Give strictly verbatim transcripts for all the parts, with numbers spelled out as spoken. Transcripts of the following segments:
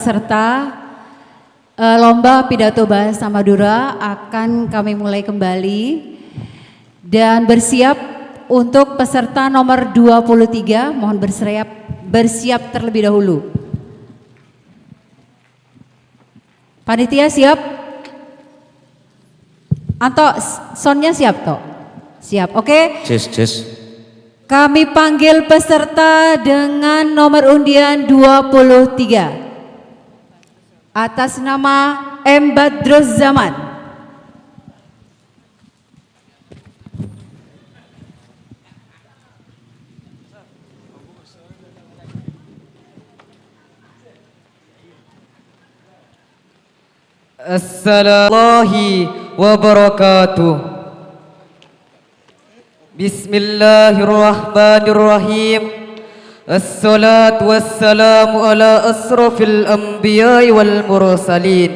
Peserta, eh, lomba pidato bahasa Madura akan kami mulai kembali dan bersiap untuk peserta nomor dua puluh tiga, mohon bersiap, bersiap terlebih dahulu. Panitia siap? Anto, s-, soundnya siap, toh? Siap, oke? Ces, ces. Kami panggil peserta dengan nomor undian dua puluh tiga. Atas nama M Badruzzaman. Assalamualaikum warahmatullahi wabarakatuh. Bismillahirrahmanirrahim. Assalatu wassalamu ala asrafil anbiya'i wal mursalin,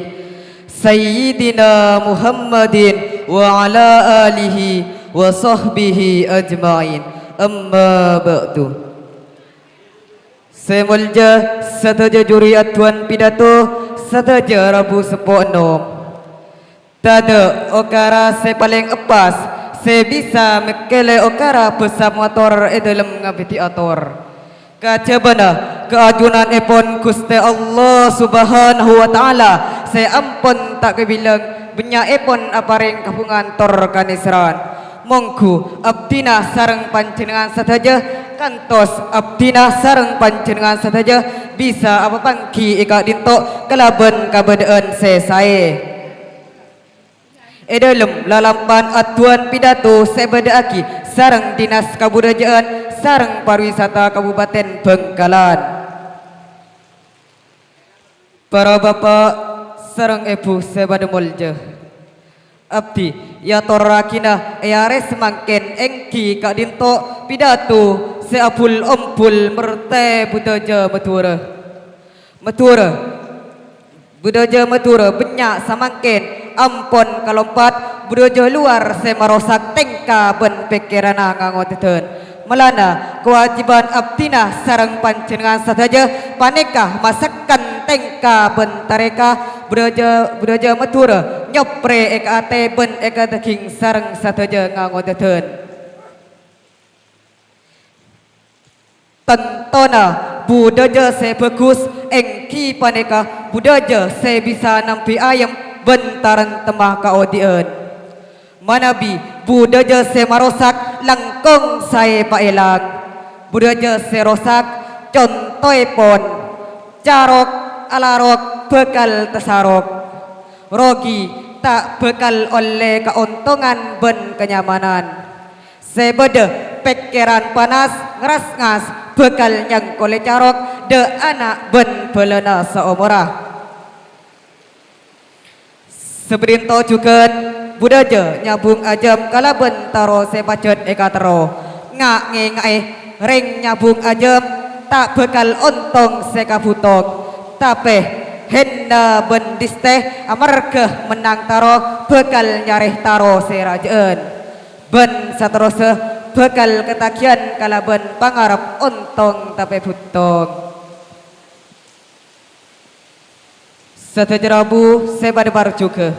Sayyidina Muhammadin wa ala alihi wa sahbihi ajma'in. Amma ba'du. Sè molja sadhâjâ juri addu'ân pidato, sadhâjâ rabu seppo ennom. Tadâ' okara sè palèng eppas sè bisa mèkkèlè okara bhâsa mator è dâlem ngabidhi ator. Kajhâbhâna kaajunan èpon Ghustè Allah Subhanahu wa Ta'ala sè ampon ta' kabilang bânnya'èpon aparèng kabhungan tor kanèserran. Mongghu abdhina sareng panjhennengngan sadhâjâ, kantos abdhina sareng panjhennengngan sadhâjâ bisa apapangghi è ka'dinto kalabân kabâdâ'ân sè saè. È dâlem lalampan addu'ân pidato sè èbâdâ'aghi sareng Dinas Kabudâjâ'ân sareng Pariwisata Kabupaten Bhângkalan. Para bapa' sareng èbhu sè padâ molja, abdhi èatorraghina è arè samangkèn èngghi ka'dinto pidato sè abul-ombul mertè budhâjâ Madhurâ. Madhurâ, budhâjâ Madhurâ bânnya' samangkèn ampon kalompat budhâjâ lowar sè marosak tèngka bân pèkkèranna ngangodâdhân. Mèlana kawâjibhân abdhina sareng panjhennengngan sadhâjâ panèka masekken tèngka bân tarèka budhâjâ, budhâjâ Madhurâ nyoprè è ka atè bân è ka dhâging sareng sadhâjâ ngangodâdhân. Tantona budhâjâ sè bhâghus èngghi panèka budhâjâ sè bisa nambi ayem bân tarèntemma kaodi'ân. Manabi budhâjâ sè marosak langkong saè paèlang. Budhâjâ sè rosak, contoèpon, carok, alarok bhâkal tasarok. Rogi ta' bhâkal ollè kaontongan bân kanyamanan. Sè bâdâ pèkkèran panas ngrasngas bhâkal nyangkolè carok dâ' ana' bân bhâlâna saomorra. Sabâdhinto jhughân budhâjâ nyabung ajâm kalabân taro sè pajhât èkaterro. Nga'-ngènga'è rèng nyabung ajâm ta' bhâkal ontong sè kabhuthong, tapè hènna bân distè amarghâ mennang taro bhâkal nyarè taro sè rajâ'ân. Bân saterrossa bhâkal katagiyân kalabân pangarep ontong tapè bhuthong. Sadhâjâ rabu sè padâ parjhughâ,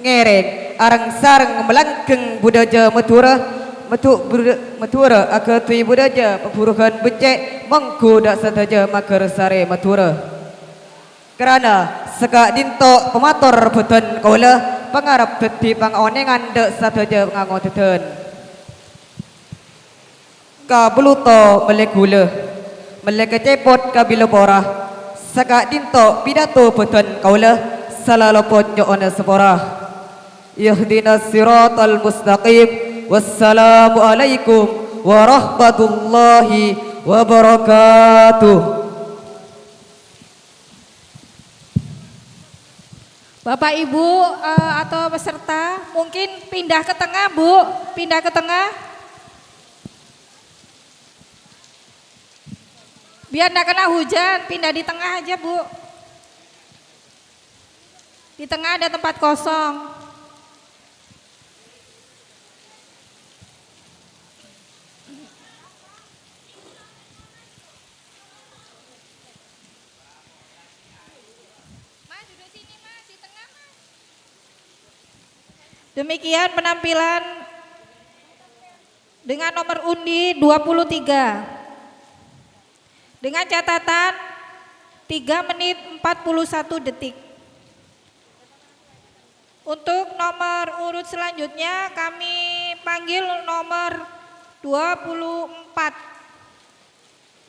ngèrèng areng-sareng malanggheng budhâjâ Madhurâ, Madhu-, budhâ-, Madhurâ aghâdhuwi budhâjâ pabhurughân beccè' mongghu dâ' sadhâjâ maghârsarè Madhurâ. Karana saka'dinto pamator bhâdhân kaulâ pangarep dhâddhi pangaonèngan dâ' sadhâjâ ngangodâdhân. Kabâlutho mellè ghulâ, mellè kacèpot kabhilâ pora, saka'dinto pidato bhâdhân kaulâ sala lopot nyo'ona sapora. Ihdinas siratal mustaqim. Wassalamualaikum warahmatullahi wabarakatuh. Bapak Ibu, eh, atau peserta, mungkin pindah ke tengah, Bu. Pindah ke tengah. Biar nggak kena hujan, pindah di tengah aja, Bu. Di tengah ada tempat kosong. Demikian penampilan dengan nomor undi dua puluh tiga. Dengan catatan tiga menit empat puluh satu detik. Untuk nomor urut selanjutnya, kami panggil nomor dua puluh empat,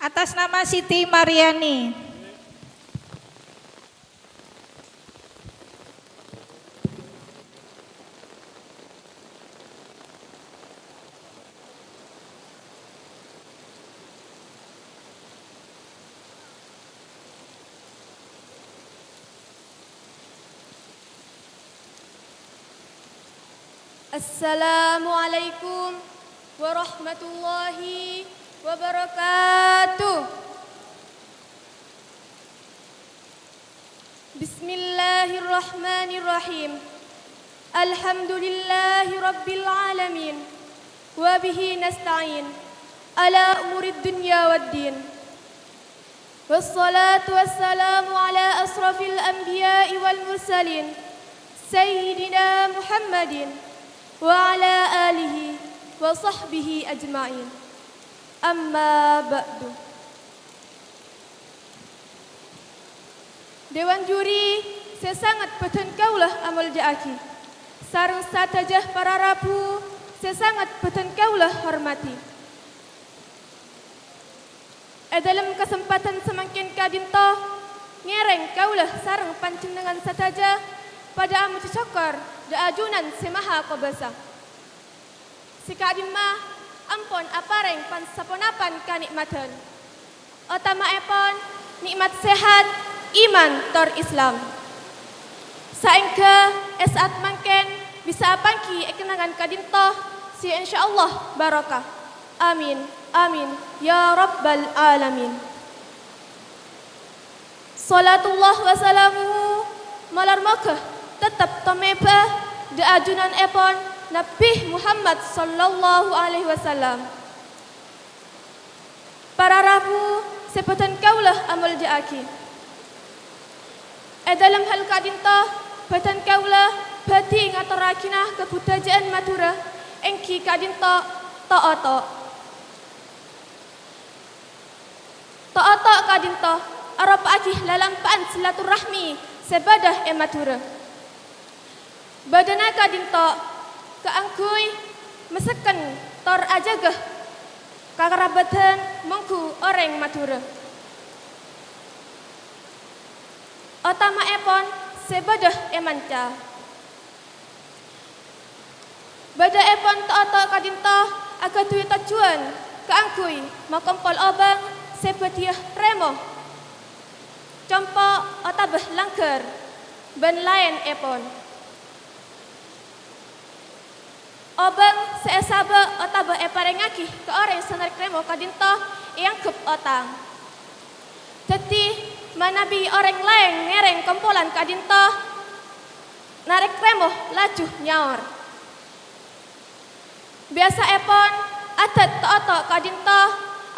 atas nama Siti Mariani. Assalamualaikum warahmatullahi wabarakatuh. Bismillahirrahmanirrahim. Alhamdulillahi rabbil alamin. Wa bihi nasta'in ala umurid dunya waddin. Wassalatu wassalamu ala asrafil anbiya'i wal mursalin, Sayyidina Muhammadin wa ala alihi wa sahbihi ajma'in. Amma ba'du. Dewan juri sè sanget bâdhân kaulâ amolja'aghi, sareng sadhâjâ para rabu sè sanget bâdhân kaulâ hormadhi. È dhâlem kasempadhân samangkèn ka'dinto, ngèrèng kaulâ sareng panjhennengngan sadhâjâ padâ amojhi sokkor dâ' ajunan sè maha kobâsa. Sè ka'dimma ampon aparèng pan-saponapan kanè'madhân, otama'èpon nè'mat sehat, iman, tor Islam. Saèngghâ è sa'at mangkèn bisa apangghi è kennengngan ka'dinto sè insyaallah barokah. Amin, amin, ya rabbal alamin. Shalatullah wa salamuhu malar moghâ tettep tomèbâ'â dâ' ajunanèpon Nabbhi Muhammad sallallahu alaihi wasallam. Para rabu sè bâdhân kaulâ amolja'aghi. È dhâlem hal ka'dinto, bâdhân kaulâ bhâdhi ngatorraghina kabudhâjâ'ân Madhurâ, èngghi ka'dinto to'-oto'. To'-oto' ka'dinto aropa'aghi lalampa'an silaturrahmi sè bâdâ è Madhurâ. Bâdâna ka'dinto kaangghuy masekken tor ajâgâ kakarabhâdhân mongghu orèng Madhurâ, otama'èpon sè bâdâ è manca. Bâdâèpon to'-oto' ka'dinto aghâdhuwi tojjhuwân kaangghuy makompol obâng sè bhâdhiyâ rèmo, compo' otabâ langghâr, bân laènèpon. Obâng sè èsabâ' otabâ èparèngaghi ka orèng sè narèk rèmo ka'dinto èangghep otang. Dhâddhi, manabi orèng laèn ngèrèng kompolan ka'dinto, narèk rèmo laju nyaor. Biyasa'èpon, adhât to'-oto' ka'dinto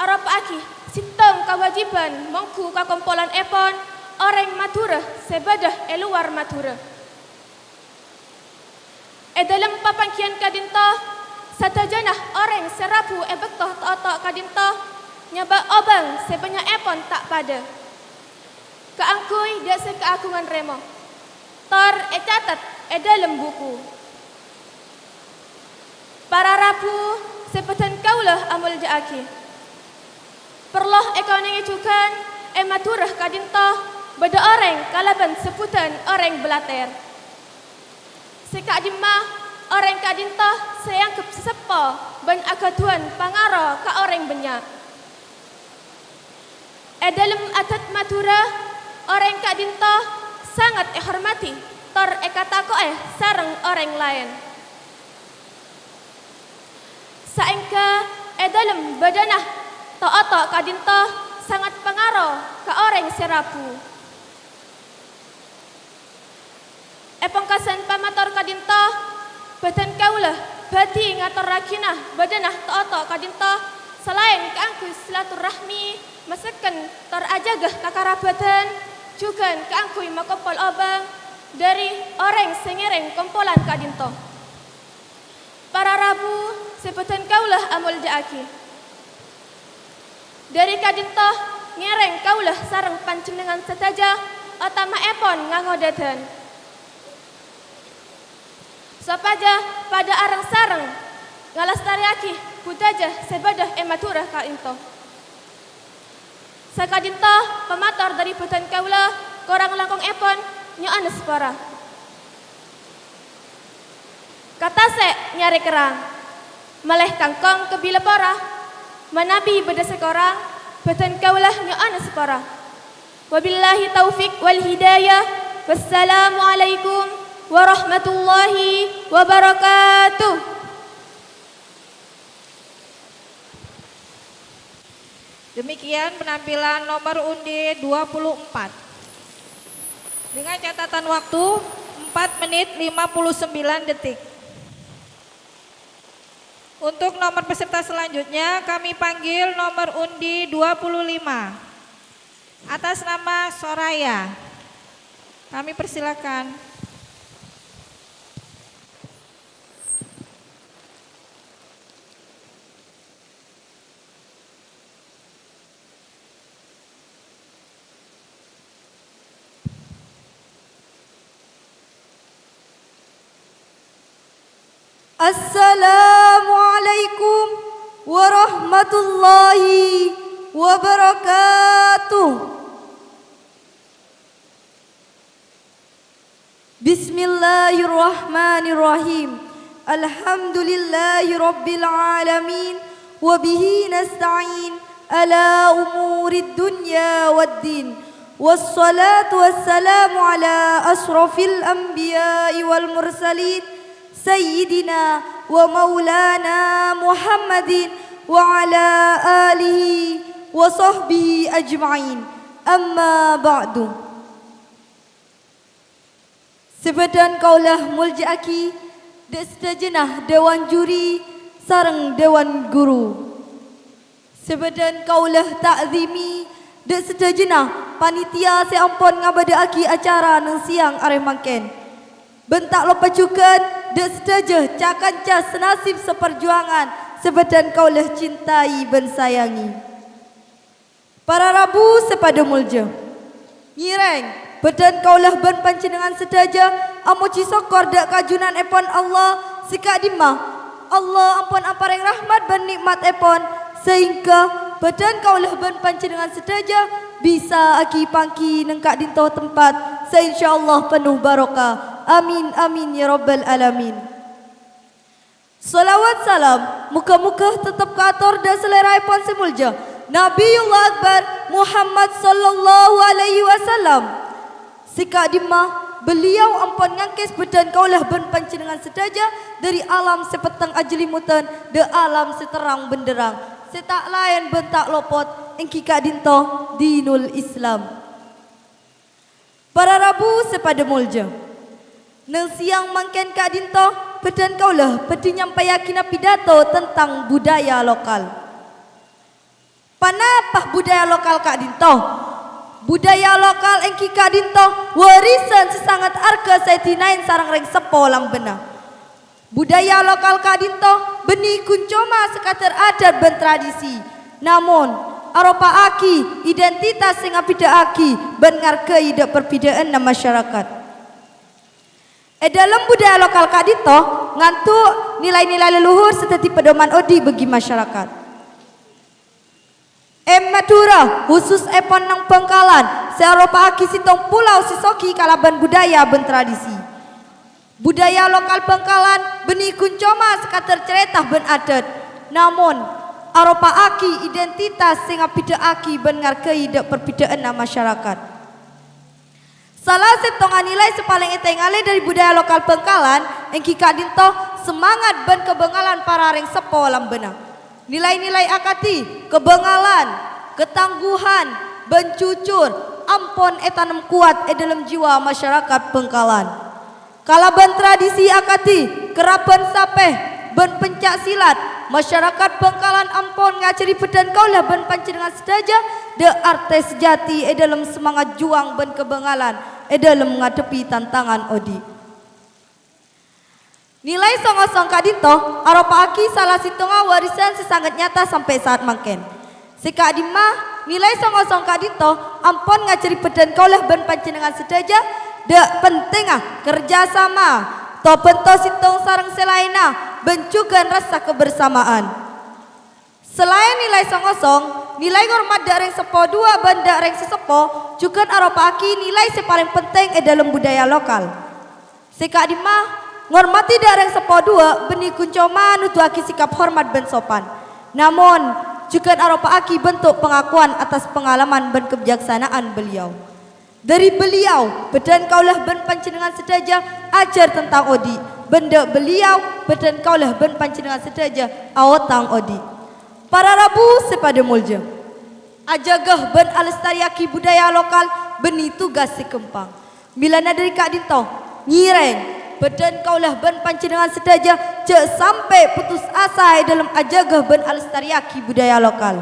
aropa'aghi sèttong kawâjibhân mongghu kakompolanèpon orèng Madhurâ sè bâdâ è lowar Madhurâ. È dhâlem papangghiyân ka'dinto, sadhâjâna orèng sè rabu è bâkto to'-oto' ka'dinto nyabâ' obâng sè bânnya'èpon ta' padâ, kaangghuy dâ' sè kaagungan rèmo, tor ècatet è dhâlem buku. Para rabu sè bâdhân kaulâ amolja'aghi. Parlo èkaonèngè jhughân, è Madhurâ ka'dinto bâdâ orèng kalabân sebbhudhân orèng blatèr. Sè ka'dimma, orèng ka'dinto sè èangghep sè seppo bân aghâdhuwân pangaro ka orèng bânnya'. È dhâlem adhât Madhurâ, orèng ka'dinto sanget èhormadhi tor èkatako'è sareng orèng laèn. Saèngghâ è dhâlem bâdâna to'-oto' ka'dinto sanget pangaro ka orèng sè rabu. È pongkasan pamator ka'dinto, bâdhân kaulâ bhâdhi ngatorraghina bâdâna to'-oto' ka'dinto salaèn kaangghuy silaturrahmi, masekken tor ajâgâ kakarabhâdhân, jhughân kaangghuy makompol obâng dhâri orèng sè ngèrèng kompolan ka'dinto. Para rabu sè bâdhân kaulâ amoljâ'aghi. Dhâri ka'dinto ngèrèng kaulâ sareng panjhennengngan sadhâjâ otama'èpon ngango dhâdhân, sopajâ padâ areng-sareng ngalastarèyaghi budhâjâ sè bâdâ è Madhurâ ka'dinto. Saka'dinto pamator dhâri bâdhân kaulâ, korang langkongèpon nyo'ona sapora. Ka tasè' nyarè kerrang, malè kangkong ka bilâ pora. Manabi bâdâ sè korang, bâdhân kaulâ nyo'ona sapora. Wabillahi taufik wal hidayah. Wassalamualaikum warahmatullahi wabarakatuh. Demikian penampilan nomor undi dua puluh empat. Dengan catatan waktu empat menit lima puluh sembilan detik. Untuk nomor peserta selanjutnya, kami panggil nomor undi dua puluh lima. Atas nama Soraya. Kami persilakan. Assalamualaikum warahmatullahi wabarakatuh. Bismillahirrahmanirrahim. Alhamdulillahi rabbil alamin. Wa bihi nasta'in ala umurid dunya waddin. Wassalatu wassalamu ala asrafil anbiya'i wal mursalin, sayyidina wa maulana Muhammadin wa ala alihi wa sahbihi ajma'in. Amma ba'du. Sè bâdhân kaulâ moljâ'aghi, dâ' sadhâjâna dewan juri sareng dewan guru. Sè bâdhân kaulâ ta'zimi, dâ' sadhâjâna panitia sè ampon ngabâdâ'aghi acara neng sèyang arè mangkèn. Bân ta' loppa jhughân dâ' sadhâjâ ca-kanca sanasib saparjuwangan sè bâdhân kaulâ cintai bân sayangi. Para rabu sè padâ moljâ. Ngèrèng, bâdhân kaulâ bân panjhennengngan sadhâjâ amojhi sokkor dâ' kajunanèpon Allah sè ka'dimma Allah ampon aparèng rahmat bân nè'matèpon, saèngghâ bâdhân kaulâ bân panjhennengngan sadhâjâ bisa aghi-pangghi neng ka'dinto tempat sè insyaallah penuh barokah. Amin, amin, ya rabbal alamin. Shalawat salam moghâ-moghâ teptep kaator dâ' salèraèpon sè moljâ, Nabiyullah Akbar Muhammad sallallahu alaihi wasallam. Sè ka'dimma, beliau ampon ngangkès bâdhân kaulâ bân panjhennengngan sadhâjâ dâri alam sè pettheng ajhâlimudhân dâ' alam sè terrang benderrang, sè ta' laèn bân ta' lopot èngghi ka'dinto dinul Islam. Para rabu sè padâ moljâ. Neng sèyang mangkèn ka'dinto, bâdhân kaulâ bhâdhi nyampèyaghinâ pidato tentang budaya lokal. Ponapa budaya lokal ka'dinto? Budaya lokal èngghi ka'dinto warisan sè sanget arghâ sè èdina'è sareng rèng seppo lambâna. Budaya lokal ka'dinto bânnè ghun coma sakadâr adat bân tradisi, namong aropa'aghi identitas sè ngabhidhâ'aghi bân ngarghâi dâ' parbhidhâ'ânna masyarakat. È dâlem budaya lokal ka'dinto ngandhu' nilai-nilai leluhur sè dhâddhi pedoman odi' bagi masyarakat. È Madhurâ, hususèpon neng Bhângkalan, sè aropa'aghi sèttong pulau sè soghi kalabân budaya bân tradisi. Budaya lokal Bhângkalan bânnè ghun coma sakadâr carèta bân adat, namong aropa'aghi identitas sè ngabhidhâ'aghi bân ngarghâi dâ' parbhidhâ'ânna masyarakat. Sala sèttongnga nilai sè palèng ètengalè dâri budaya lokal Bhângkalan èngghi ka'dinto semangat bân kabângalan para rèng seppo lambâna. Nilai-nilai akadhi kabângalan, katangguhan, bân jujur ampon ètanem kowat è dâlem jiwa masyarakat Bhângkalan. Kalabân tradisi akadhi kerrabân sapè bân pencak silat, masyarakat Bhângkalan ampon ngajhâri bâdhân kaulâ bân panjhennengngan sadhâjâ dâ' artè sajâti è dâlem samangat juwang bân kabângalan è dâlem ngadhebbhi tantangan odi'. Nilai song-osong ka'dinto aropa'aghi sala sèttonga warisan sè sanget nyata sampè' saat mangkèn. Sè ka'dimma, nilai song-osong ka'dinto ampon ngajhâri bhâdhân kaulâ bân panjhennengngan sadhâjâ dâ' pentingnga kerja sama, to-bhânto sèttong sareng sè laènna, bân jhughân rassa kabersamaan. Salaèn nilai song-osong, nilai ngormat dâ' rèng seppo duwâ' bân dâ' rèng sè seppo jhughân aropa'aghi nilai sè palèng penting è dâlem budaya lokal. Sè ka'dimma, ngormadhi dâ' rèng seppo duwâ' bânnè ghun coma noduwaghi sikap hormat bân sopan. Namong, jhughân aropa'aghi bentuk pengakuan atas pengalaman bân kabijaksanaan beliau. Dâri beliau, bhâdhân kaulâ bân panjhennengngan sadhâjâ ajhâr tentang odi', bân dâ' beliau, bhâdhân kaulâ bân panjhennengngan sadhâjâ aotang odi'. Para rabu sè padâ molja, ajâgâ bân alestarèyaghi budaya lokal bânnè tugas sè ghâmpang. Mèlana dâri ka'dinto, ngèrèng, bhâdhân kaulâ bân panjhennengngan sadhâjâ jhâ' sampè' putus asa è dâlem ajâgâ bân alestarèyaghi budaya lokal.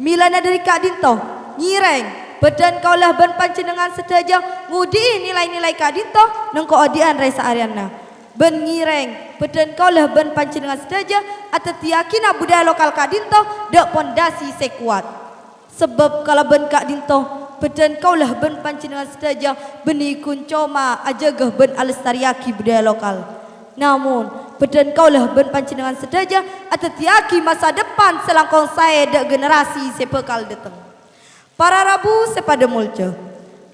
Mèlana dâri ka'dinto, ngèrèng, bhâdhân kaulâ bân panjhennengngan sadhâjâ ngodhi'i nilai-nilai ka'dinto nèng kaodi'ân rè saarèyanna. Bân ngèrèng, bhâdhân kaulâ bân panjhennengngan sadhâjâ adhâddhiyâghina budaya lokal ka'dinto dâ' pondasi sè kowat. Sabâb kalabân ka'dinto, bhâdhân kaulâ bân panjhennengngan sadhâjâ bânnè ghun coma ajâgâ bân alestarèyaghi budaya lokal. Namong, bhâdhân kaulâ bân panjhennengngan sadhâjâ adhâddhiyâghi masa depan sè langkong saè dâ' generasi sè bhâkal dâteng. Para rabu sè padâ molja,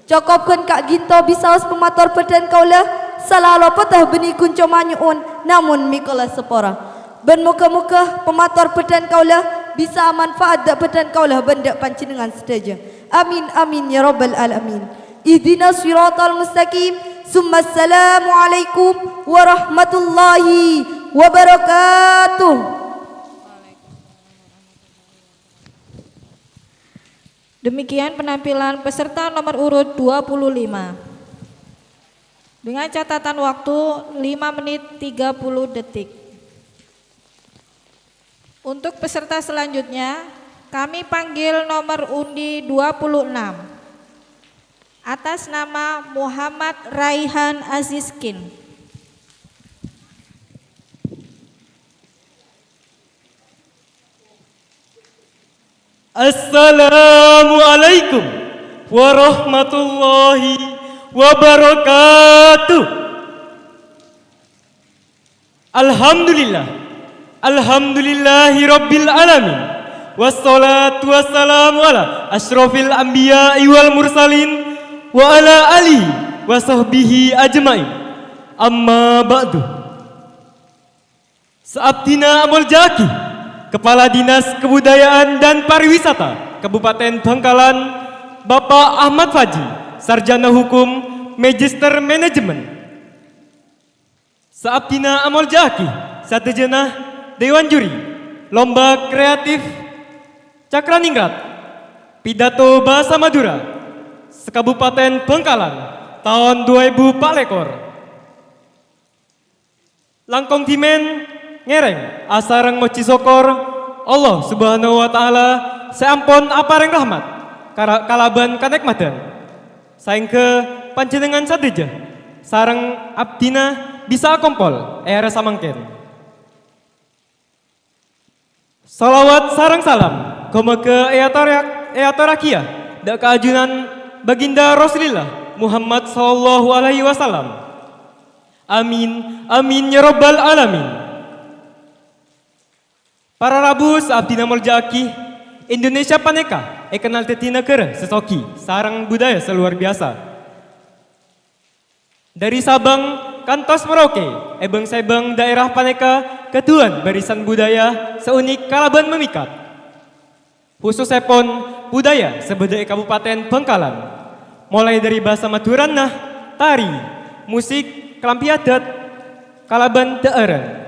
cokop ghân ka'dinto bisaos pamator bhâdhân kaulâ, sala loppada bânnè ghun coma nyo'on, namong mèkola sapora. Bân moghâ-moghâ pamator bhâdhân kaulâ bisa amanfaat dâ' bhâdhân kaulâ bân dâ' panjhennengngan sadhâjâ. Amin, amin, ya rabbal alamin. Ihdinas siratal mustaqim. Summa assalamualaikum warahmatullahi wabarakatuh. Demikian penampilan peserta nomor urut dua puluh lima. Dengan catatan waktu lima menit tiga puluh detik. Untuk peserta selanjutnya, kami panggil nomor undi dua puluh enam. Atas nama Muhammad Raihan Azizkin. Assalamualaikum warahmatullahi wabarakatuh. Alhamdulillah. Alhamdulillahi rabbil alamin. Wassalatu wassalamu ala asyrafil anbiya'i wal mursalin wa ala alihi wa sahbihi ajmain. Amma ba'du. Saabdhina amolja'aghi Kepala Dinas Kebudayaan dan Pariwisata Kabupaten Bangkalan, Bapak Ahmad Faji, Sarjana Hukum, Magister Manajemen. Saabdhina amolja'aghi sadhâjâna Dewan Juri Lomba Kreatif Cakraningrat Pidato Bhâsa Madhurâ se-Kabupaten Bangkalan taon dua èbu pa' lèkor. Langkong dhimèn ngèrèng asareng mojhi sokkor Allah Subhanahu wa Ta'ala sè ampon aparèng rahmat kara-, kalabân kanèkmadhân. Saèngghâ panjhennengngan sadhâjâ sareng abdhina bisa akompol è arè samangkèn. Shalawat sareng salam ghâ-maghâ èyatorra-, èyatorraghiyâ dâ' ka ajunan Baginda Rasulillah Muhammad sallallahu alaihi wasallam. Amin, amin ya rabbal alamin. Para rabu sè abdhina molja'aghi, Indonesia panèka èkennal dhâddhi naghârâ sè soghi sareng budaya sè luar biyasa. Dhâri Sabang kantos Merauke, è bâng-sèbâng dhaèra panèka ghâdhuwân barisan budaya sè unik kalabân mamikat. Khusussèpon budaya sè bâdâ è Kabupaten Bangkalan, molaè dhâri bhâsa Madhurâna, tari, musik, kalambhi adat, kalabân dhâ'ârân.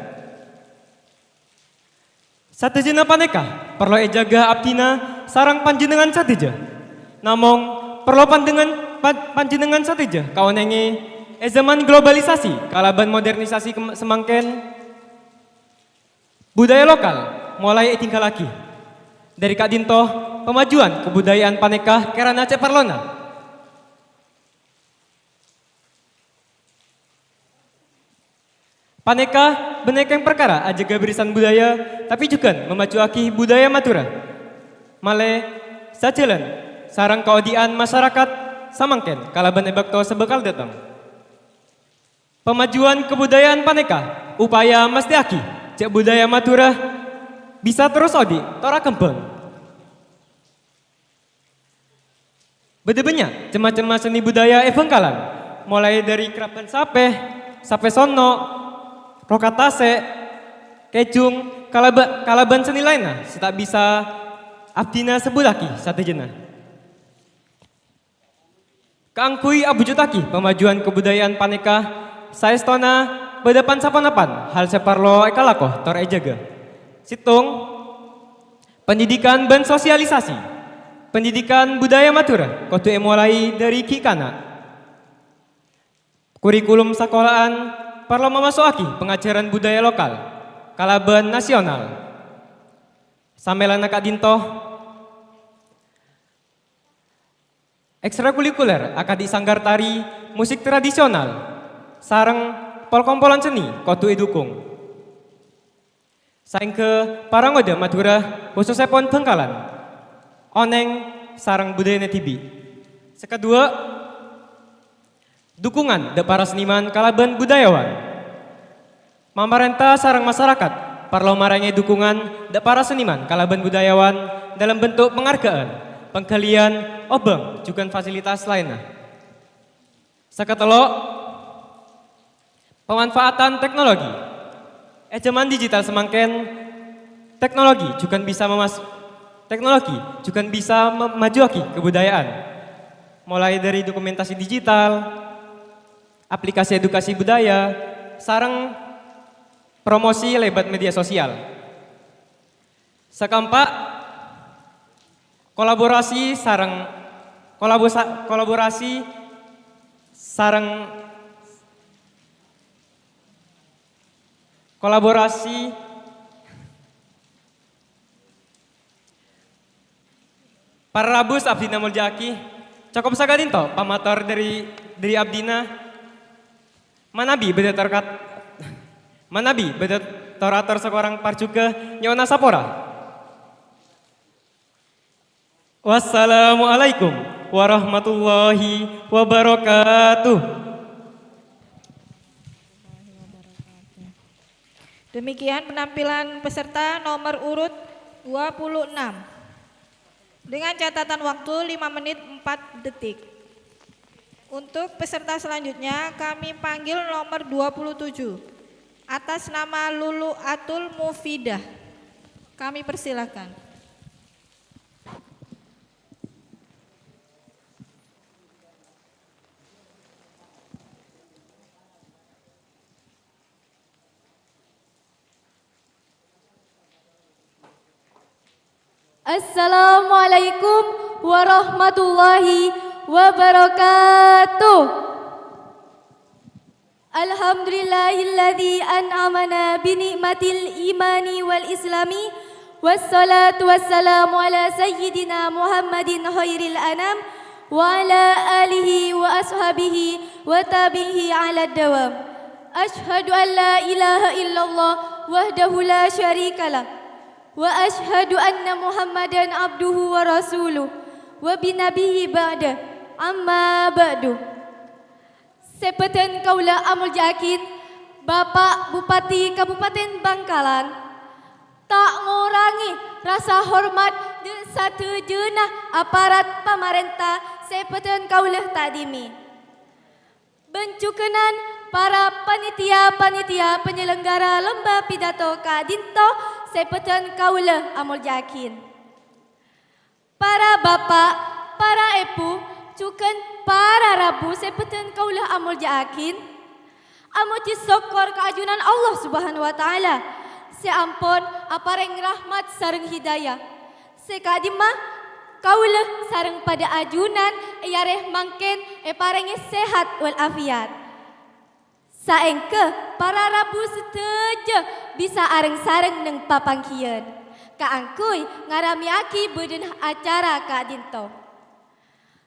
Sadhâjâna panèka parlo èjâgâ abdhina sareng panjhennengngan sadhâjâ. Namong, parlo pandengngan-, pan-, panjhennengngan sadhâjâ kaonèngè è zaman globalisasi kalabân modernisasi kem-, samangkèn, budaya lokal molaè ètingghâllaghi. Dhâri ka'dinto, pamajuwân kabudaya'an panèka kèrana cè' parlona. Panèka bânnè kèng parkara ajâgâ bârisan budaya, tapè jhughân mamajhuwaghi budaya Madhurâ. Malè sajhâlân sareng kaodi'ân masarakat samangkèn kalabân è bâkto sè bhâkal dâteng. Pamajhuwân kabudaya'an panèka upaya mastèyaghi jhâ' budaya Madhurâ bisa terros odi' tor akembhâng. Bâdâ bânnya' cem-macemma seni budaya è Bhângkalan, molaè dhâri kerabân sapè, sapè sonno', rokat tasè', kèjhung, kalabâ-, kalabân seni laènna sè ta' bisa abdhina sebbhuttaghi sadhâjâna. Kaangghuy abhujudhaghi pamajhuwân kabudaya'an panèka, saèstona bâdâ pan-saponapan hal sè parlo èkalako tor èjâgâ. Sèttong, Pandhidhikan bân sosialisasi. Pandhidhikan budaya Madhurâ kodhu èmolaè dhâri ghi' kana'. Kurikulum sakola'an parlo mamaso'aghi pangajhârân budaya lokal kalabân nasional. Samèlana ka'dinto, ekstrakurikuler akadhi sanggar tari, musik tradisional, sareng pol-kompolan seni kodhu èdhukung. Saèngghâ para ngodâ Madhurâ, khusussèpon Bhângkalan, onèng sareng budayana dhibi'. Sè kaduwâ', dhukungan dhâ' para seniman kalabân budayawan. Pamarènta sareng masarakat parlo marèngè dhukungan dhâ' para seniman kalabân budayawan dâlem bentuk pangharghâ'ân, pangghâliyân obâng, jhughân fasilitas laènna. Sè katello', pamanfaatan teknologi. È jhâman digital samangkèn, teknologi jhughân bisa mamas-, teknologi jhughân bisa ma-, majhuwaghi kabudaya'an. Molaè dhâri dokumentasi digital, aplikasi edukasi budaya, sareng promosi lèbât media sosial. Sakaempa', kolaborasi sareng, kolabosa-, kolaborasi sareng, kolaborasi. Para rabu sè abdhina molja'aghi, cokop saka'dinto pamator dhâri, dhâri abdhina. Manabi bâdâ tor-, manabi bâdâ tor-ator sè korang parjhughâ, nyo'ona sapora. Wassalamualaikum warahmatullahi wabarakatuh. Demikian penampilan peserta nomor urut dua puluh enam. Dengan catatan waktu lima menit empat detik. Untuk peserta selanjutnya, kami panggil nomor dua puluh tujuh, atas nama Lulu Atul Mufidah. Kami persilakan. Assalamualaikum warahmatullahi wabarakatuh. Alhamdulillahilladzi an'amana bi ni'matil imani wal islami, wassalatu wassalamu ala sayyidina Muhammadin khairil anam, wa ala alihi wa ashabihi wa tabi'ihi ala dawam. Asyhadu an la ilaha illallah wahdahu la syarikalah. Wa asyhadu anna Muhammadan abduhu wa rasuluh, wa bi nabiyyi ba'da, amma ba'du. Sè bâdhân kaulâ amolja'aghi, Bapa' Bupati Kabupaten Bangkalan, ta' ngorangè rasa hormat dhâ' sadhâjâna aparat pamarènta sè bâdhân kaulâ ta'dhimi. Bân jhughânan para panitia-panitia penyelenggara lomba pidato ka'dinto sè bâdhân kaulâ amolja'aghi. Para bapa', para èbhu, jhughân para rabu sè bâdhân kaulâ amolja'aghi. Amojhi sokkor ka ajunan Allah Subhanahu wa Ta'ala sè ampon aparèng rahmat sareng hidayah. Sè ka'dimma, kaulâ sareng padâ ajunan è arè mangkèn èparèngè sehat wal afiat. Saèngghâ para rabu sadhâjâ bisa areng-sareng neng papangghiyân, kaangghuy ngaramèyaghi bâdâna acara ka'dinto.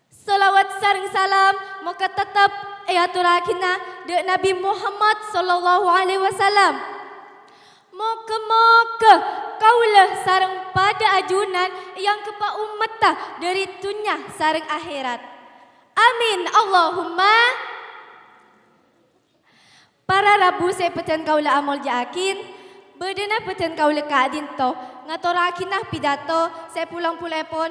Shalawat sareng salam moghâ tettep èatorraghina dâ' Nabbhi Muhammad sallallahu alaihi wasallam. Moghâ-moghâ kaulâ sareng padâ ajunan èanggheppa ommatta dâri dhunnya sareng akhèrat. Amin, Allahumma. Para rabu sè bâdhân kaulâ amolja'aghi, bâdâna bâdhân kaulâ ka'dinto ngatorraghina pidato sè polo-poloèpon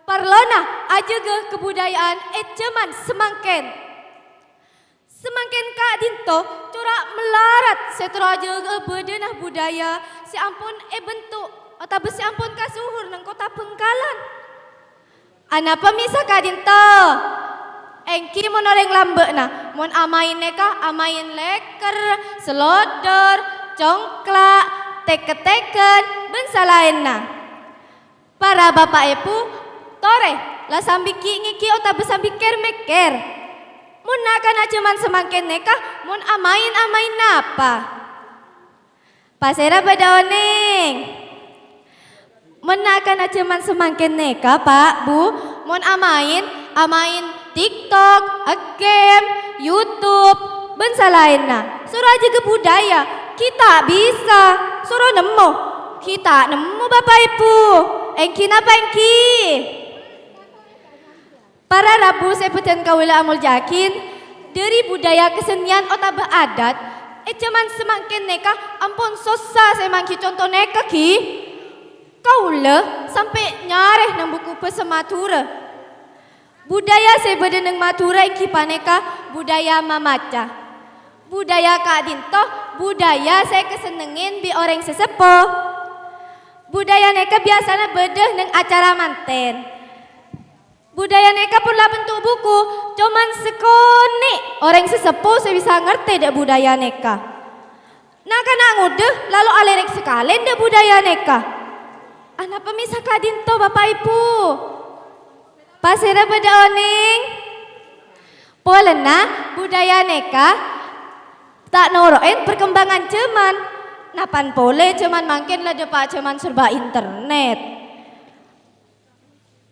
parlona ajâgâ kabudaya'an è jhâman samangkèn. Samangkèn ka'dinto cora' malarat sè terro ajâgâ bâdâna budaya sè ampon èbentuk otabâ sè ampon kasohor neng kottha Bhângkalan. Anapa mè' saka'dinto? Èngghi mon orèng lambâ'na, mon amaèn nèka amaèn lèkèr, selodor, congkla', tèk-tèkèn, bân salaènna. Para bapa' èbhu, torè, la sambi ghi'-ngèghi' otabâ sambi kèr-mèkkèr. Mon na'-kana' jhâman samangkèn nèka, mon amaèn, amaèn napa? Pasèra bâdâ onèng? Mon na'-kana' jhâman samangkèn nèka, Pa', Bu, mon amaèn, amaèn TikTok, game, YouTube, bân salaènna. Soro ajâgâ budaya, ghi' ta' bisa. Soro nemmo, ghi' ta' nemmo, Bapa' Èbhu. Èngghi napa èngghi? Para rabu sè bâdhân kaulâ amoljâ'aghi, dâri budaya kasennèyan otabâ adat, è jhâman samangkèn nèka ampon sossa sè mangghi conto nèka, ghi. Kaulâ sampè' nyarè neng buku bhâsa Madhurâ. Budaya sè bâdâ neng Madhurâ èngghi panèka budaya mamaca. Budaya ka'dinto budaya sè èkasennengngè bi' orèng sè seppo. Budaya nèka biyasana bâdâ neng acara mantèn. Budaya nèka pon la bentuk buku, coma sakonè' orèng sè seppo sè bisa ngartè dâ' budaya nèka. Na'-kana' ngodâ lalo alèrèk sakalèn dâ' budaya nèka. Anapa mè' saka'dinto, Bapa' Èbhu? Pasèra bâdâ onèng? Polana budaya nèka ta' noro'è perkembangan jhâman. Napan polè jhâman mangkèn la dâpa' jhâman serba internet.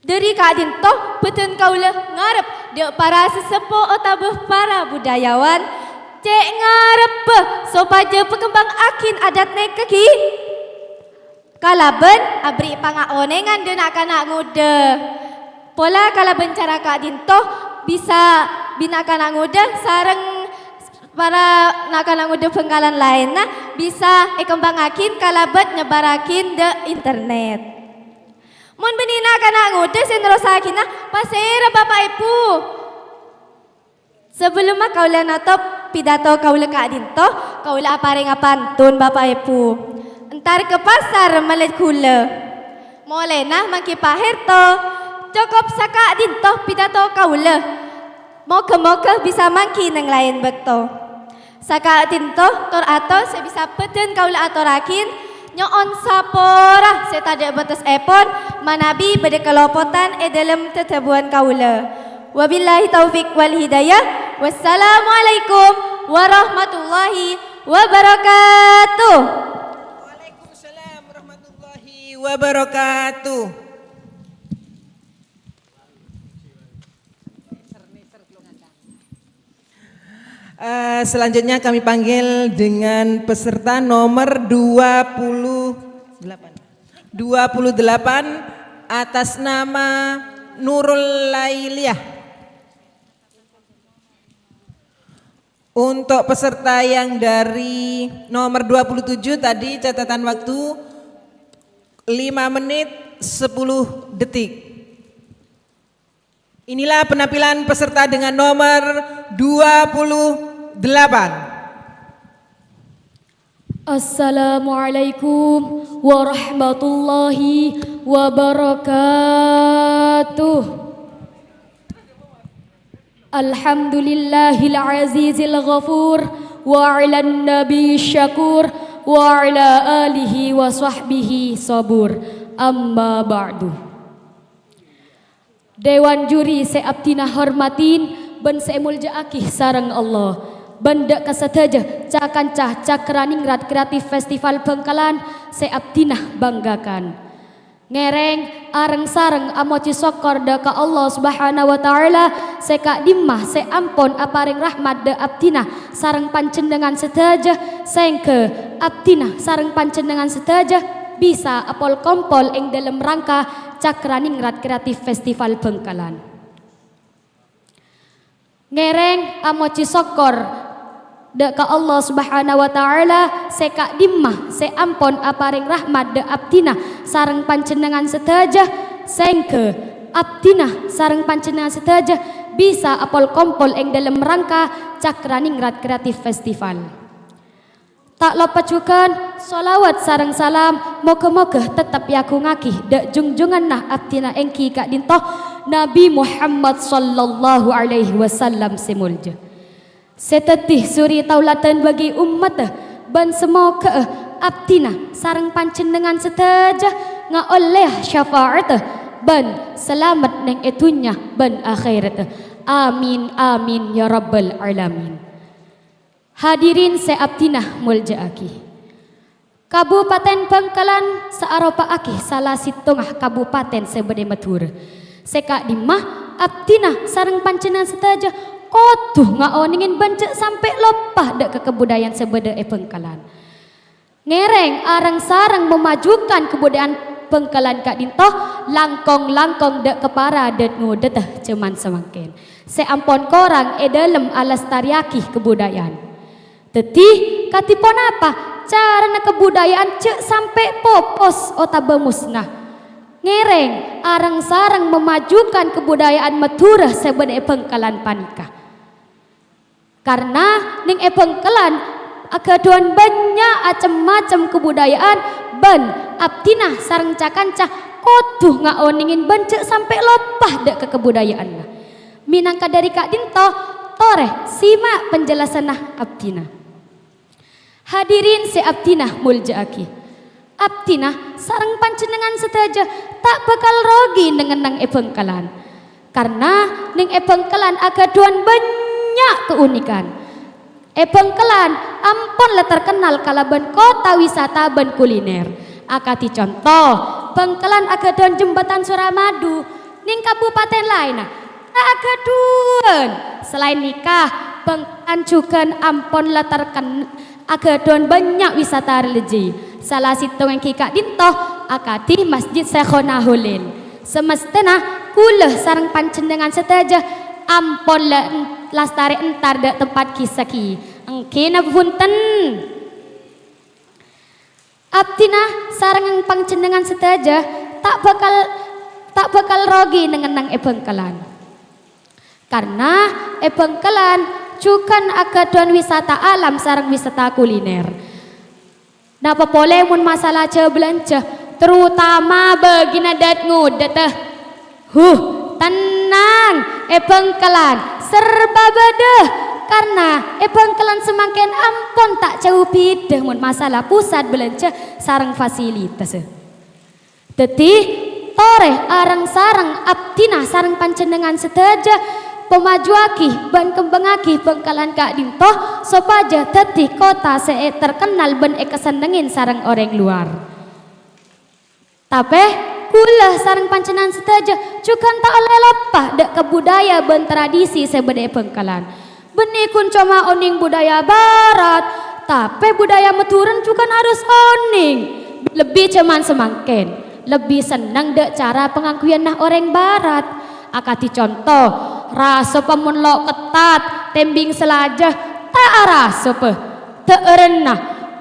Dâri ka'dinto bâdhân kaulâ ngarep dâ' para sè seppo otabâ para budayawan, cè' ngarebbhâ sopajâ pakembhangngaghin adat nèka ghi kalabân aberri' pangaonèngan dâ' na'-kana' ngodâ. Pola kalabân cara ka'dinto bisa bi' na'-kana' ngodâ sareng para na'-kana' ngodâ Bhângkalan laènna bisa èkembhangngaghin kalabân nyebbarraghin dâ' internet. Mon bânnè na'-kana' ngodâ sè nerrossaghina, pasèra Bapa' Èbhu? Sabellunna kaulâ notop pidato kaulâ ka'dinto, kaulâ aparènga pantun, Bapa' Èbhu. Entar ka pasar mellè ghulâ. Molèna mangghi Pa' Hèrto. Cokop saka'dinto pidato kaulâ. Moghâ-moghâ bisa mangghi neng laèn bâkto. Saka'dinto tor-ator sè bisa bâdhân kaulâ atorraghin, nyo'on sapora sè tadâ' bâtessèpon manabi bâdâ kalopotan è dhâlem dhâdhâbuwân kaulâ. Wabillahi taufiq wal hidayah. Wassalamualaikum warahmatullahi wabarakatuh. Waalaikumsalam warahmatullahi wabarakatuh. Eh, selanjutnya kami panggil dengan peserta nomor dua puluh delapan. Dua puluh delapan atas nama Nurul Lailiyah. Untuk peserta yang dari nomor dua puluh tujuh tadi catatan waktu lima menit sepuluh detik. Inilah penampilan peserta dengan nomor dua puluh delapan. Assalamualaikum warahmatullahi wabarakatuh. Alhamdulillahil azizil ghafur, wa ala nabi syakur, wa ala alihi wa sahbihi sabur. Amma ba'du. Dewan juri sè abdhina hormadhi bân sè èmolja'aghi sareng Allah, bân dâ' ka sadhâjâ ca-kanca Cakra Ningrat Kreatif Festival Bhângkalan sè abdhina banggakan. Ngèrèng areng-sareng amojhi sokkor dhâ' ka Allah Subhanahu wa Ta'ala sè ka'dimma sè ampon aparèng rahmat dhâ' abdhina sareng panjhennengngan sadhâjâ, sèngghâ abdhina sareng panjhennengngan sadhâjâ bisa apol-kompol è dhâlem rangka Cakraningrat Creative Festival Bhângkalan. Ngèrèng amojhi sokkor dhâ' ka Allah Subhanahu wa Ta'ala sè ka'dimma sè ampon aparèng rahmat dhâ' abdhina sareng panjhennengngan sadhâjâ, sèngghâ abdhina sareng panjhennengngan sadhâjâ bisa apol-kompol è dhâlem rangka Cakraningrat Creative Festival. Ta' loppa jhughân sholawat sareng salam, moghâ-moghâ tettep èagungngaghi dhâ' junjunganna abdhina èngghi ka'dinto Nabi Muhammad sallallahu alaihi wasallam sè molja, sè dhâddhi suri taoladhân bagi ommaddhâ, bân samoghâ'â abdhina sareng panjhennengngan sadhâjâ ngaollèya syafa'attâ bân salamet neng è dhunnya bân akhèrattâ. Amin, amin, ya rabbal alamin. Hadirin sè abdhina molja'aghi. Kabupaten Bhângkalan saaropa'aghi sala sèttonga kabupaten sè bâdâ è Madhurâ. Sè ka'dimma abdhina sareng panjhennengngan sadhâjâ kodhu ngaonèngè bân jhâ' sampè' loppa dhâ' ka kabudayaan sè bâdâ è Bhângkalan. Ngèrèng areng-sareng memajukan kabudayaan Bhângkalan ka'dinto, langkong-langkong dhâ' ka para dât-ngodâddhâ jhâman samangkèn sè ampon korang è dhâlem alastarèyaghi kabudayaan. Dhâddhi, kadhi ponapa carana kabudayaan jhâ' sampè' popos otabâ mosna? Ngèrèng areng-sareng memajukan kabudayaan Madhurâ sè bâdâ è Bhângkalan panèka. Karna neng è Bhângkalan aghâdhuwân bânnya' cem-macem kabudayaan bân abdhina sareng ca-kanca kodhu ngaonèngè bân jhâ' sampè' loppa dhâ' ka kabudayaanna. Mènangka dhâri ka'dinto, torè sèma' panjhâlâsânna abdhina. Hadirin sè abdhina molja'aghi. Abdhina sareng panjhennengngan sadhâjâ ta' bhâkal rogi neng-enneng è Bhângkalan. Karna neng è Bhângkalan aghâdhuwân bânnya' kaunikan. È Bhângkalan ampon la terkennal kalabân kottha wisata bân kuliner. Akadhi conto, Bhângkalan aghâdhuwân Jembatan Suramadu. Neng kabupaten laènna ta' aghâdhuwân. Salaèn nèka, Bhângkalan jhughân ampon la terken-, aghâdhuwân bânnya' wisata religi. Sala sèttongnga èngghi ka'dinto akadhi Masjid Syaikhona Holil. Samestana kaulâ sareng panjhennengngan sadhâjâ ampon la-, lastarè entar dhâ' tempat ghi-sagghi. Èngghi napa bhunten? Abdhina sareng panjhennengngan sadhâjâ ta' bhâkal, ta' bhâkal rogi neng-enneng è Bhângkalan. Karna è Bhângkalan jhughân aghâdhuwân wisata alam sareng wisata kuliner. Napa polè mon masalah jhâ-bâlânjhâ, terutama bâgina dât-ngodâddhâ? Huh, tennang, è Bhângkalan serba bâdâ, karna è Bhângkalan samangkèn ampon ta' jhâu bhidhâ mon masalah pusat bâlânjhâ sareng fasilitas. Dhâddhi, torè areng-sareng abdhina sareng panjhennengngan sadhâjâ pamajuwaghi bân kembhângngaghi Bhângkalan ka'dinto sopajâ dhâddhi kottha sè èterkennal bân èkasennengngè sareng orèng lowar. Tapè, kaulâ sareng panjhennengngan sadhâjâ jhughân ta' ollè loppa dhâ' ka budaya bân tradisi sè bâdâ è Bhângkalan. Bânnè ghun coma onèng budaya Barat, tapè budaya Madhurâna jhughân harus onèng. Lebbi jhâman samangkèn, lebbi senneng dhâ' cara pangangghuyanna orèng Barat. Akadhi conto, rasopa mon lo' kettat, tembhing salajâ, ta' arasopa. Dâ'ârânna,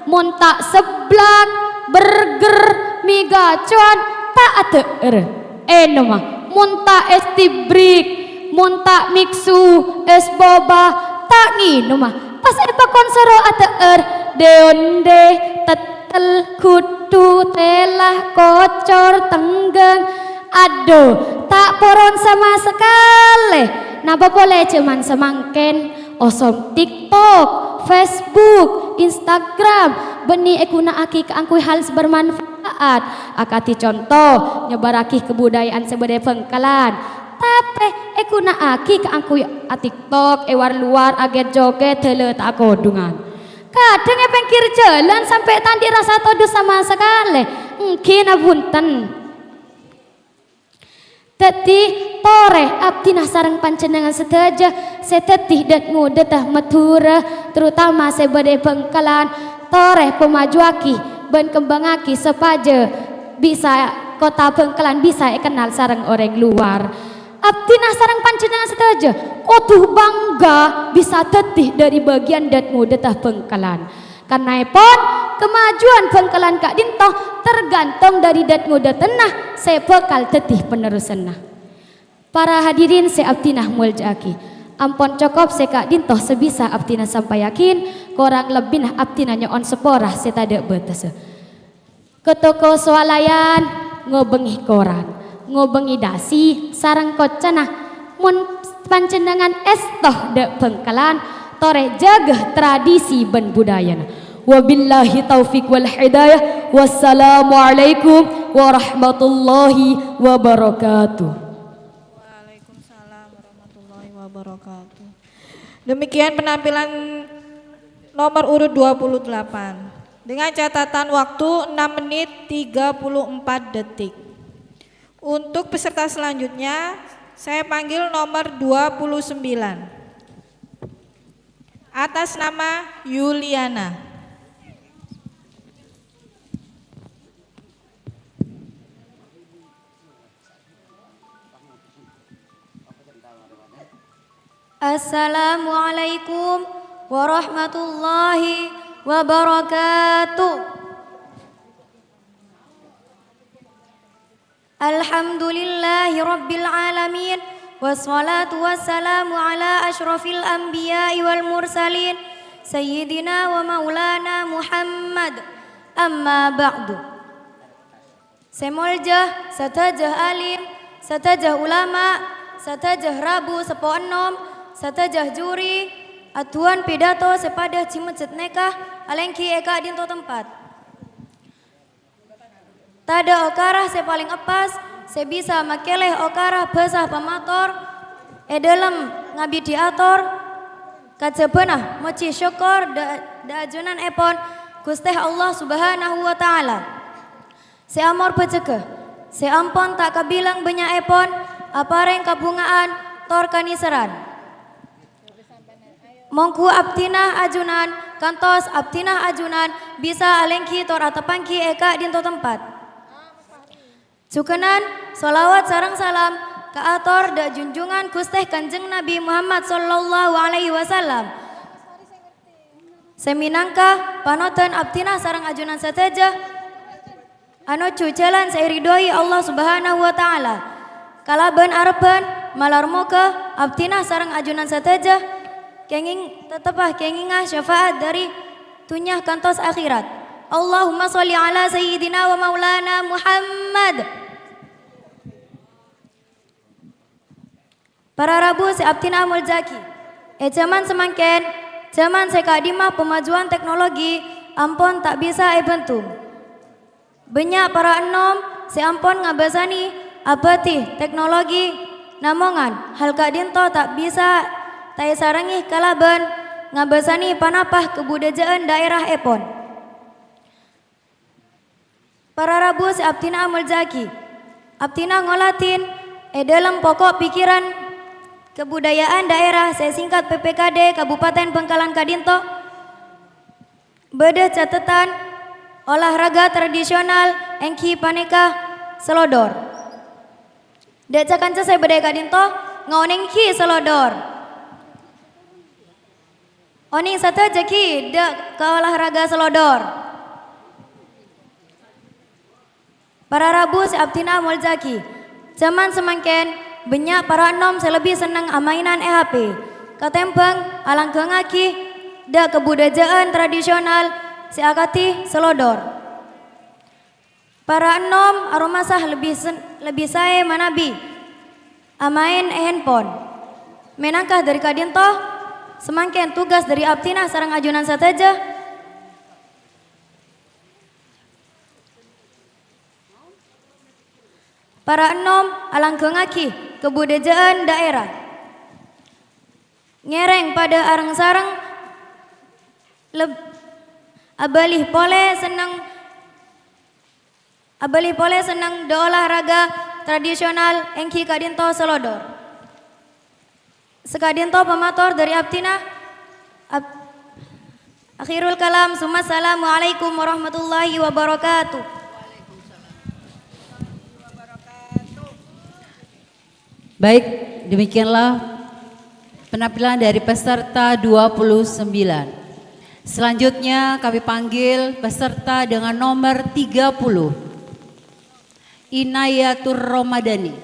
mon ta' sebblak, burger, mi gacowan, ta' adâ'âr. Ènoma, mon ta' es tibrik, mon ta' miksu, es boba, ta' ngènoma. Pas èpakon soro adâ'âr, dè-ondè, tettel, ghuddhu, tèla, kocor, tengghâng. Adhu, ta' poron sama sakalè. Napa polè jhâman samangkèn? Osom TikTok, Facebook, Instagram, bânnè èghuna'aghi kaangghuy hal sè bermanfaat, akadhi conto, nyebbhârraghi kabudayaan sè bâdâ è Bhângkalan. Tapè èghuna'aghi kaangghuy a-TikTok, è war-lowar, aghèt-joghèt, dâlâ ta' akodhungan. Kadhâng è pèngghir jhâlân sampè' ta' andi' rasa todus sama sakalè. Èngghi napa bhunten. Dhâddhi, torè abdhina sareng panjhennengngan sadhâjâ sè dhâddhi dhât-ngodhâddhâ Madhurâ, terutama sè bâdâ è Bhângkalan, torè pamajuwaghi bân kembhângaghi sopajâ bisa, kottha Bhângkalan bisa èkennal sareng orèng lowar. Abdhina sareng panjhennengngan sadhâjâ kodhu bangga bisa dhâddhi dhâri bâgiyân dhât-ngodhâddhâ Bhângkalan. Karnaèpon, kamajuwân Bhângkalan ka'dinto tergantung dhâri dhât-ngodhâddhâna sè bhâkal dhâddhi panerrossanna. Para hadirin sè abdhina molja'aghi, ampon cokop sè ka'dinto sè bisa abdhina sampayyaghi, korang lebbina abdhina nyo'on sapora sè tadâ' bâtessa. Ka toko swalayan, ngobângè koran, ngobângè dasi sareng koccana. Mon panjhennengngan èsto dhâ' Bhângkalan, torè jâgâ tradisi bân budayana. Wabillahi taufiq wal hidayah. Wassalamualaikum warahmatullahi wabarakatuh. Waalaikumsalam warahmatullahi wabarakatuh. Demikian penampilan nomor urut dua puluh delapan. Dengan catatan waktu enam menit tiga puluh empat detik. Untuk peserta selanjutnya, saya panggil nomor dua puluh sembilan. Atas nama Yuliana. Assalamualaikum warahmatullahi wabarakatuh. Alhamdulillahi rabbil alamin. Wassalatu wassalamu ala asyrafil anbiya'i wal mursalin, Sayyidina wa Maulana Muhammad. Amma ba'du. Sè molja sadhâjâ alim, sadhâjâ ulama, sadhâjâ rabu seppo ennom, sadhâjâ juri, aduwân pidato sè padâ è masjid nèka alèngghi è ka'dinto tempat. Tadâ' okara sè palèng eppas sè bisa makèlè okara bhâsa pamator è dhâlem ngabidhi ator kajhâbhâna mojhi sokkor dhâ-, dhâ-, ajunanèpon Ghustè Allah Subhanahu wa Ta'ala. Sè amorbhâjâgâ, sè ampon ta' kabilang bânnya'èpon aparèng kabhunga'an tor kanèserran. Mongghu abdhina ajunan, kantos abdhina ajunan bisa alèngghi tor ateppa'aghi è ka'dinto tempat. Jhughânan, shalawat sareng salam kaator dhâ' junjungan Ghustè Kanjeng Nabi Muhammad sallallahu alaihi wasallam. Sè mènangka panodhân abdhina sareng ajunan sadhâjâ anojjhu jhâlân sè èridhoi Allah Subhanahu wa Ta'ala. Kalabân arebbhân malar moghâ abdhina sareng ajunan sadhâjâ kèngèng, tetteppa kèngènga syafa'at dhâri dhunnya kantos akhèrat. Allahumma shalli ala sayyidina wa maulana Muhammad. Para rabu sè abdhina amoljâ'aghi. È jhâman samangkèn, jhâman sè ka'dimma pamajuwân teknologi ampon ta' bisa èbhântung. Bânnya' para ennom sè ampon ngabâsanè abâdhi teknologi, namongan hal ka'dinto ta' bisa ta' èsarengngè kalabân ngabâsanè ponapa kabudhâjâ'ân dhaèrahèpon. Para rabu sè abdhina amoljâ'aghi, abdhina ngoladhin è dhâlem poko' pikiran kabudaya'an dhaèra sè èsèngkat P P K D Kabupaten Bangkalan ka'dinto. Bâdâ catetan olahraga tradisional èngghi panèka selodor. Dhâ' ca-kanca sè bâdâ è ka'dinto, ngaonèngaghi selodor. Onèng sadhâjâ ghi' dhâ' ka olahraga selodor. Para rabu sè abdhina amoljâ'aghi, jhâman samangkèn bânnya' para ennom sè lebbi senneng amaènan è H P katèmbhâng alangghângaghi dhâ' kabudhâjâ'ân tradisional sè akadhi selodor. Para ennom aromasa lebbi sen-, lebbi saè manabi amaèn è handphone. Mènangka dhâri ka'dinto, samangkèn tugas dhâri abdhina sareng ajunan sadhâjâ. Para ennom alangghângaghi kabudhâjâ'ân dhaèra. Ngèrèng padâ areng-sareng leb-, abâli polè senneng, abâli polè senneng dhâ' olahraga tradisional èngghi ka'dinto salodor. Saka'dinto pamator dhâri abdhina. Ab-, akhirul kalam, summassalamualaikum warahmatullahi wabarakatuh. Baik, demikianlah penampilan dari peserta dua puluh sembilan. Selanjutnya kami panggil peserta dengan nomor tiga puluh, Inayatur Romadani.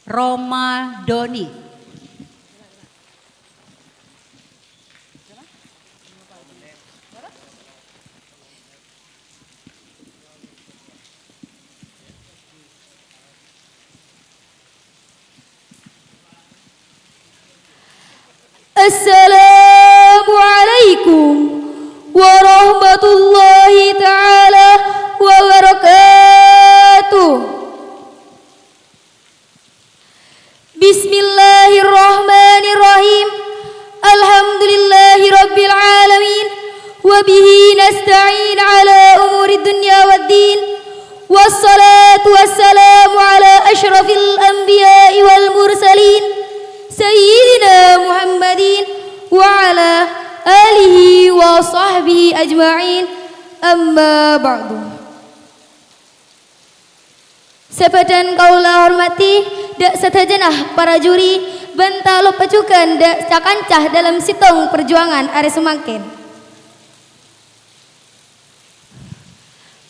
Romadoni. Assalamualaikum warahmatullahi taala wabarakatuh. Bismillahirrahmanirrahim. Alhamdulillahirabbil alamin. Wa bihi nasta'in ala umuri dunya waddin. Wassalatu wassalamu ala asyrafil anbiya'i wal mursalin, Sayyidina Muhammadin wa ala alihi wa sahbihi ajma'in. Amma ba'du. Sè bâdhân kaulâ hormadhi, dâ' sadhâjâna para juri, bân ta' loppa jhughân dâ' ca-kanca dâlem sèttong parjuwângan arè samangkèn.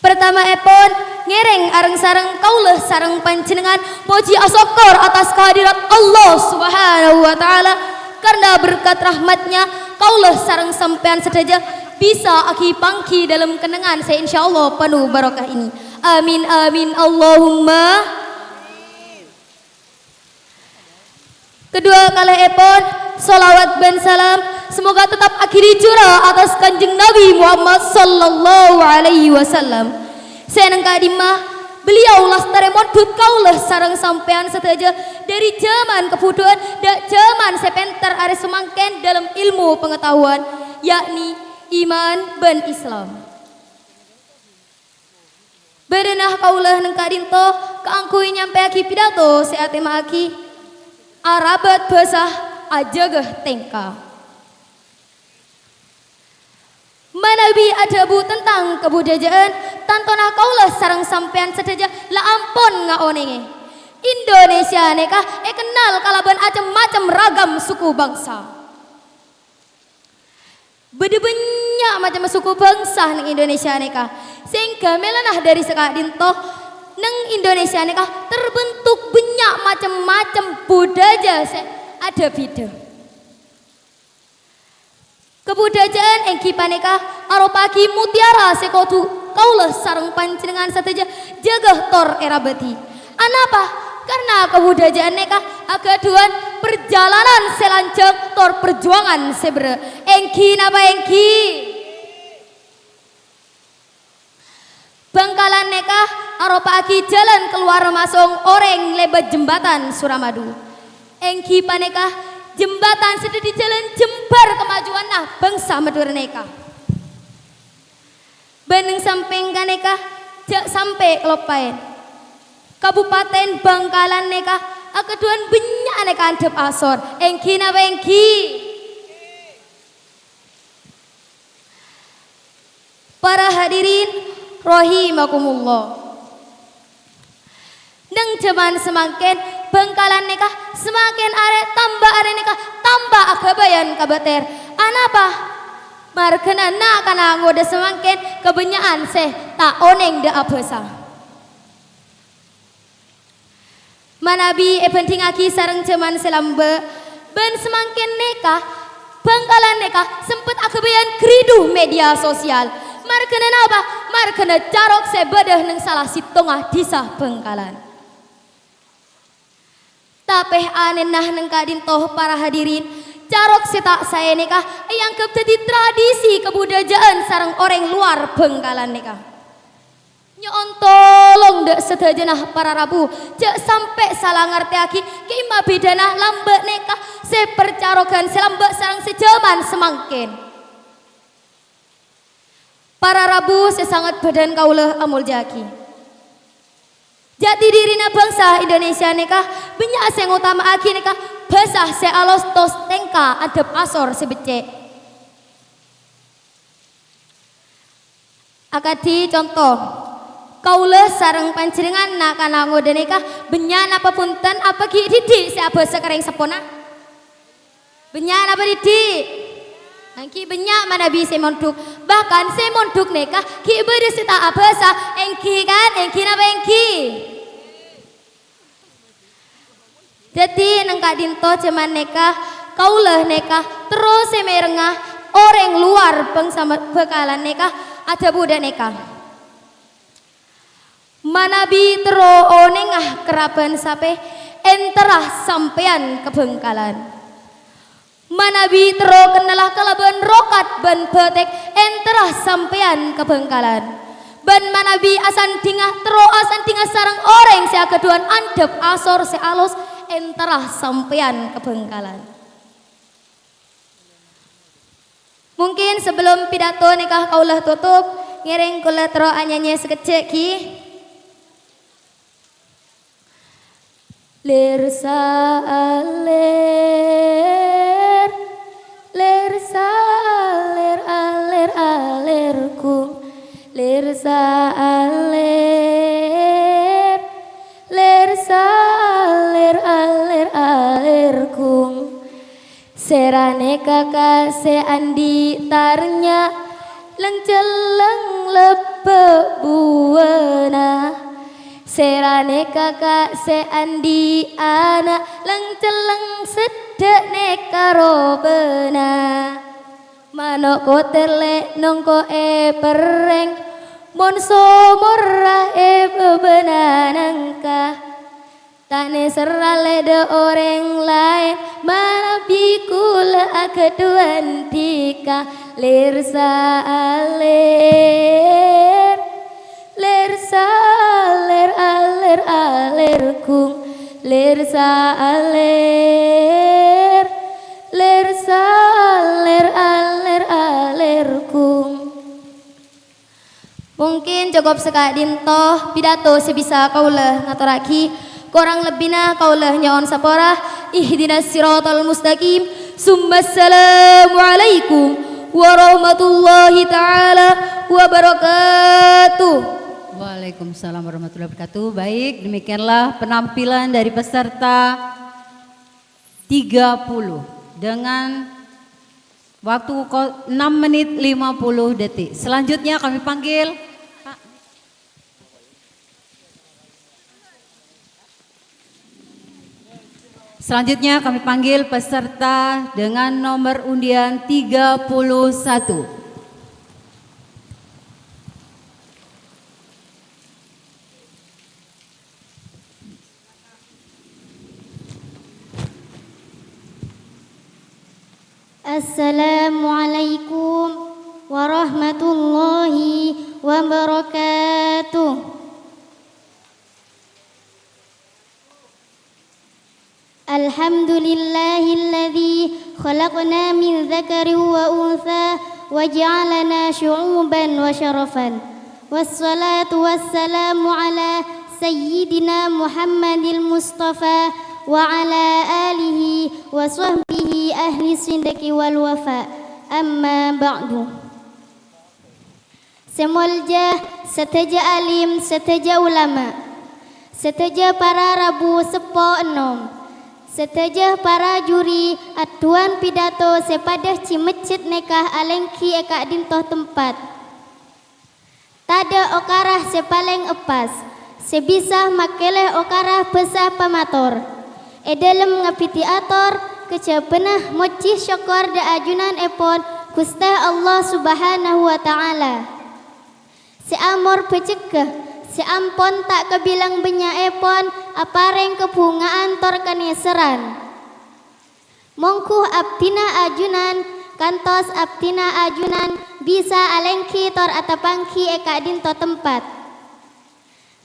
Partama'èpon, ngèrèng areng-sareng kaulâ sareng panjhennengngan pojhi asokkor attas kahadirat Allah Subhanahu wa Ta'ala, karna berkat rahmat-Nya, kaulâ sareng sampèyan sadhâjâ bisa aghi-pangghi dâlem kennengngan sè insyaallah penuh barokah ini. Amin, amin, Allahumma. Kedua kalèèpon, sholawat bân salam semoga tetap aghiri jhurâ attas Kanjeng Nabi Muhammad sallallahu alaihi wasallam. Sè neng ka'dimma, beliau lastarè mondhut kaulâ sareng sampèyan sadhâjâ dâri jhâman kabhudhuwân dâ' jhâman sè pènter arè samangkèn dâlem èlmo pangataowan, yakni iman bân Islam. Bâdâna kaulâ neng ka'dinto kaangghuy nyampèyaghi pidato sè atèma'aghi, "Arabât bhâsa, ajâgâ tèngka." Manabi adhâbu tentang kabudhâjâ'ân, tantona kaulâ sareng sampèyan sadhâjâ la ampon ngaonèngè. Indonesia nèka èkennal kalabân acem-macem ragam suku bangsa. Bâdâ bânnya' macemma suku bangsa neng Indonesia nèka, sehingga mèlana dâri saka'dinto neng Indonesia nèka terbentuk bânnya' macem-macem budhâjâ sè adhâ-bhidhâ. Kabudhâjâ'ân èngghi panèka aropa'aghi mutiara sè kodhu kaulâ sareng panjhennengngan sadhâjâ jâgâ tor èrabâdhi. Anapa? Karna kabudhâjâ'ân nèka aghâdhuwân parjhâlânan sè lanjhâng tor parjuwângan sè berrâ'. Èngghi napa èngghi? Bangkalan nèka aropa'aghi jhâlân kalowar masong orèng lèbât Jembatan Suramadu. Èngghi panèka jembatan sè dhâddhi jhâlân jembhâr kamajuwânna bangsa Madhurâ nèka. Bân neng sampèng ghânèka jhâ' sampè' kaloppaèn. Kabupaten Bangkalan nèka aghâdhuwân bânnya'na kaandhâp asor. Èngghi napa èngghi? Para hadirin rahimakumullah. Neng jhâman samangkèn, Bangkalan nèka samakèn arè tamba arè nèka tamba aghâbâyân kabâter. Anapa? Marghâna na'-kana' ngodâ samangkèn kabânnya'an sè ta' onèng dâ' abhâsa. Manabi èbhândhingngaghi sareng jhâman sè lambâ', bân samangkèn nèka, Bangkalan nèka sempet aghâbâyân ghâridhu media sosial. Marghâna napa? Marghâna carok sè bâdâ neng sala sèttonga dhisa Bangkalan. Tapè anèna neng ka'dinto para hadirin, carok sè ta' saè nèka èangghep dhâddhi tradisi kabudhâjâ'ân sareng orèng lowar Bangkalan nèka. Nyo'on tolong dâ' sadhâjâna para rabu, jhâ' sampè' sala ngartèyaghi kèma bhidhâna lambâ' nèka sè parcaroghân sè lambâ' sareng sè jhâman samangkèn. Para rabu sè sanget bâdân kaulâ amoljâ'aghi. Jati dhirina bhângsa Indonesia nèka bânnya' sè ngotama'aghi nèka bhâsa sè alos tos tèngka andhâp asor sè beccè'. Akadhi conto, kaulâ sareng panjhennengngan na'-kana' ngodâ nèka bânnya' napa bhunten apa ghi' dhiddhi' sè abhâsa ka rèng seppona? Bânnya' napa dhiddhi'? Èngghi bânnya' manabi sè mondhuk. Bahkan sè mondhuk nèka ghi' bâdâ sè ta' abhâsa, èngghi kan? Èngghi napa èngghi? Dhâddhi, neng ka'dinto jhâman nèka, kaulâ nèka terro sè mèrengnga orèng lowar bhângsa bhâkalan nèka adhâbu dâ' nèka, "Manabi terro onènga kerrabhân sapè, ènterra sampèyan ka Bhângkalan." Manabi terro kennalla kalabân rokat bân bâtèk, ènterra sampèyan ka Bhângkalan. Bân manabi asandhingnga, terro asandhingnga sareng orèng sè aghâdhuwân andhâp asor sè alos, ènterra sampèyan ka Bhângkalan. Mungkin sebelum pidato nèka kaulâ totop, ngèrèng kaulâ terro anyanyè sakejjhâ', ghi. Lir salir, lir salir, alir, alir, kung. Lir salir, lir salir, alir, alir, kung. Sèrana kaka' sè andi' tarnya, leng-celleng lebbâ' buwâna. Sèrana kaka' sè andi' ana', leng-celleng seddhâ nèka robâna. Mano' kotèr lè' nongko' è perrèng, mon somorra è bâbâna nangka. Ta' nèserra lè' dâ' orèng laèn, manabi kaulâ aghâdhuwân dhika. Lir salir, lir salir, alir, alir, kung. Lir salir, lir salir, alir, alir, kung. Mungkin cokop saka'dinto pidato sè bisa kaulâ ngatorraghi. Korang lebbina kaulâ nyo'on sapora. Ihdinas siratal mustaqim. Summa assalamualaikum warahmatullahi ta'ala wabarakatuh. Waalaikumsalam warahmatullahi wabarakatuh. Baik, demikianlah penampilan dari peserta tiga puluh dengan waktu ko-, enam menit lima puluh detik. Selanjutnya kami panggil, selanjutnya kami panggil peserta dengan nomor undian tiga puluh satu. Assalamualaikum warahmatullahi wabarakatuh. Alhamdulillahilladzi khalaqana min dzakarin wa untsa wa ja'alana syu'uban wa syarafan. Wassalatu wassalamu ala sayyidina Muhammadil Mustafa wa ala alihi wa sahbihi ahli sidqi wal wafa. Amma ba'du. Sè molja sadhâjâ alim, sadhâjâ ulama, sadhâjâ para rabu seppo ennom, sadhâjâ para juri adduwân pidato sè padâ è mejjhid nèka alèngghi è ka'dinto tempat. Tadâ' okara sè palèng eppas, sè bisa makèlè okara bhâsa pamator. È dâlem ngabbhidhi ator, kajhâbhânna mojhi sokkor dâ' ajunanèpon Ghustè Allah Subhanahu wa Ta'ala. Sè amorbhâjhegghâ, sè ampon ta' kabilang bânnya'èpon aparèng kabhunga'an tor kanèserran. Mongghu abdhina ajunan, kantos abdhina ajunan bisa alèngghi tor atapangghi è ka'dinto tempat.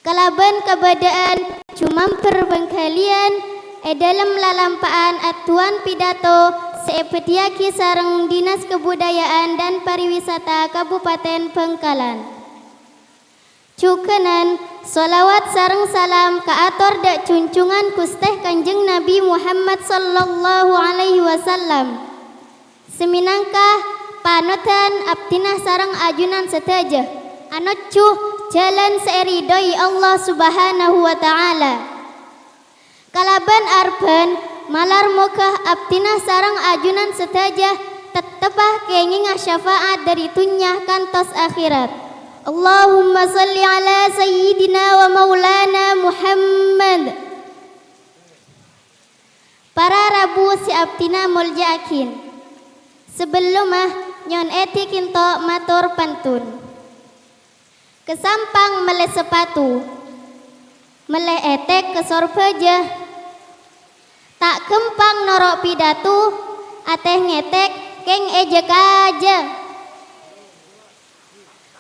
Kalabân kabâdâ'ân jumambhâr bhângghâliyân è dâlem lalampa'an adduwân pidato sè èbhâddhiyâghi sareng Dinas Kebudayaan dan Pariwisata Kabupaten Bangkalan. Jhughânan Shalawat sareng salam kaator dhâ' junjungan Ghustè Kanjeng Nabi Muhammad sallallahu alaihi wasallam, sè mènangka panodhân abdhina sareng ajunan sadhâjâ anojjhu jhâlân sè èridhoi Allah Subhanahu wa Ta'ala. Kalabân arbân, malar moghâ abdhina sareng ajunan sadhâjâ tetteppa kèngènga syafa'at dhâri dhunnya kantos akhèrat. Allahumma shalli ala sayyidina wa maulana Muhammad. Para rabu sè abdhina molja'aghi. Sabellunna, nyo'on èdhi kènto mator pantun. Ka Sampang mellè sapatu, mellè ètèk ka Sorbhâjâ. Ta' ghâmpang noro' pidato, atè ngètèk kèng èjâ-kajâ.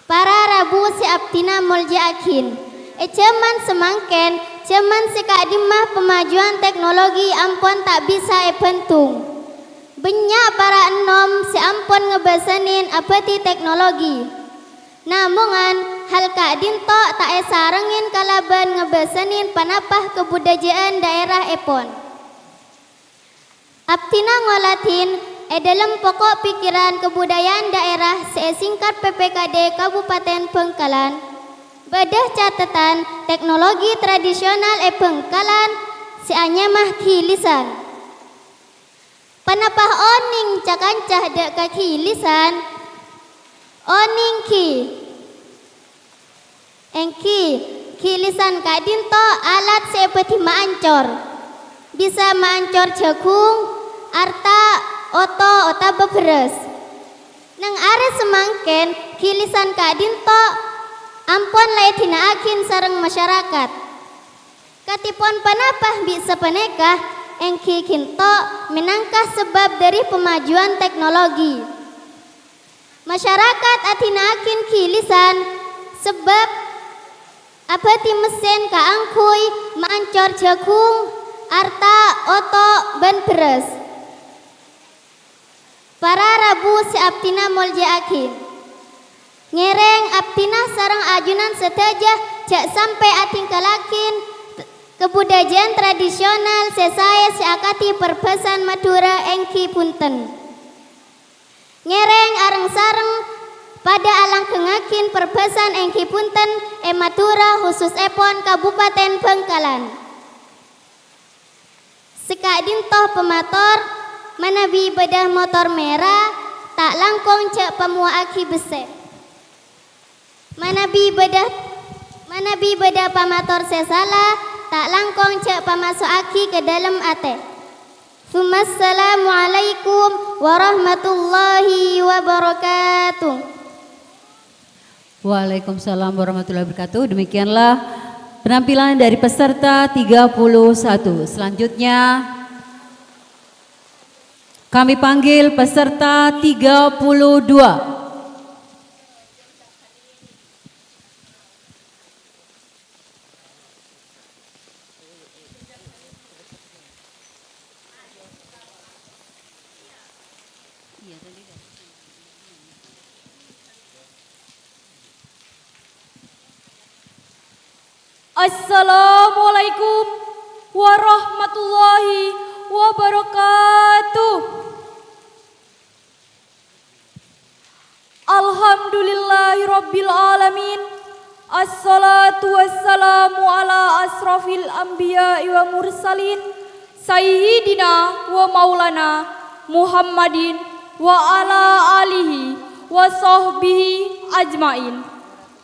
Para rabu sè abdhina molja'aghi. È jhâman samangkèn, jhâman sè ka'dimma pamajuwân teknologi ampon ta' bisa èbhântung. Bânnya' para ennom sè ampon ngabâsanè abâdhi teknologi. Namongan, hal ka'dinto ta' èsarengngè kalabân ngabâsanè ponapa kabudhâjâ'ân dhaèraèpon. Abdhina ngoladhin è dhâlem poko' pikiran kabudayaan dhaèra sè èsèngkat P P K D Kabupaten Bhângkalan, bâdâ catetan teknologi tradisional è Bhângkalan sè anyama ghi lisan. Ponapa onèng ca-kanca dhâ' ka ghi lisan? Onèng ghi. Èngghi, ghi lisan ka'dinto alat sè èbâdhi maancor. Bisa maancor jhâghung, arta', oto, otabâ bherrâs. Neng arè samangkèn, ghi lisan ka'dinto ampon la èdina'aghi sareng masyarakat. Katèpon ponapa bi' sapanèka, èngghi ghânto mènangka sabâb dhâri pamajuwân teknologi. Masyarakat adina'aghi ghi lisan sabâb abâdhi mesin kaangghuy maancor jhâghung, arta', oto', bân bherrâs. Para rabu sè abdhina molja'aghi. Ngèrèng abdhina sareng ajunan sadhâjâ jhâ' sampè' adhingghâllaghi kabudhâjâ'ân tradisional sè saè sè akadhi parbhâsan Madhurâ èngghi bhunten. Ngèrèng areng-sareng padhâ alangghengngaghi parbhâsan èngghi bhunten è Madhurâ, khusussèpon Kabupaten Bhângkalan. Saka'dinto pamator, manabi bâdâ motor mèra, ta' langkong jhâ' pamowa'aghi bessè. Manabi bâdâ, manabi bâdâ pamator sè sala, ta' langkong jhâ' pamaso'aghi ka dhâlem atè. Tsummassalamualaikum warahmatullahi wabarakatuh. Waalaikumsalam warahmatullahi wabarakatuh. Demikianlah penampilan dari peserta tiga puluh satu. Selanjutnya, kami panggil peserta tiga puluh dua. Assalamualaikum warahmatullahi wabarakatuh. Alhamdulillahirabbil alamin. Assalatu wassalamu ala asrafil anbiya'i wa mursalin, sayyidina wa maulana Muhammadin wa ala alihi wa sahbihi ajmain.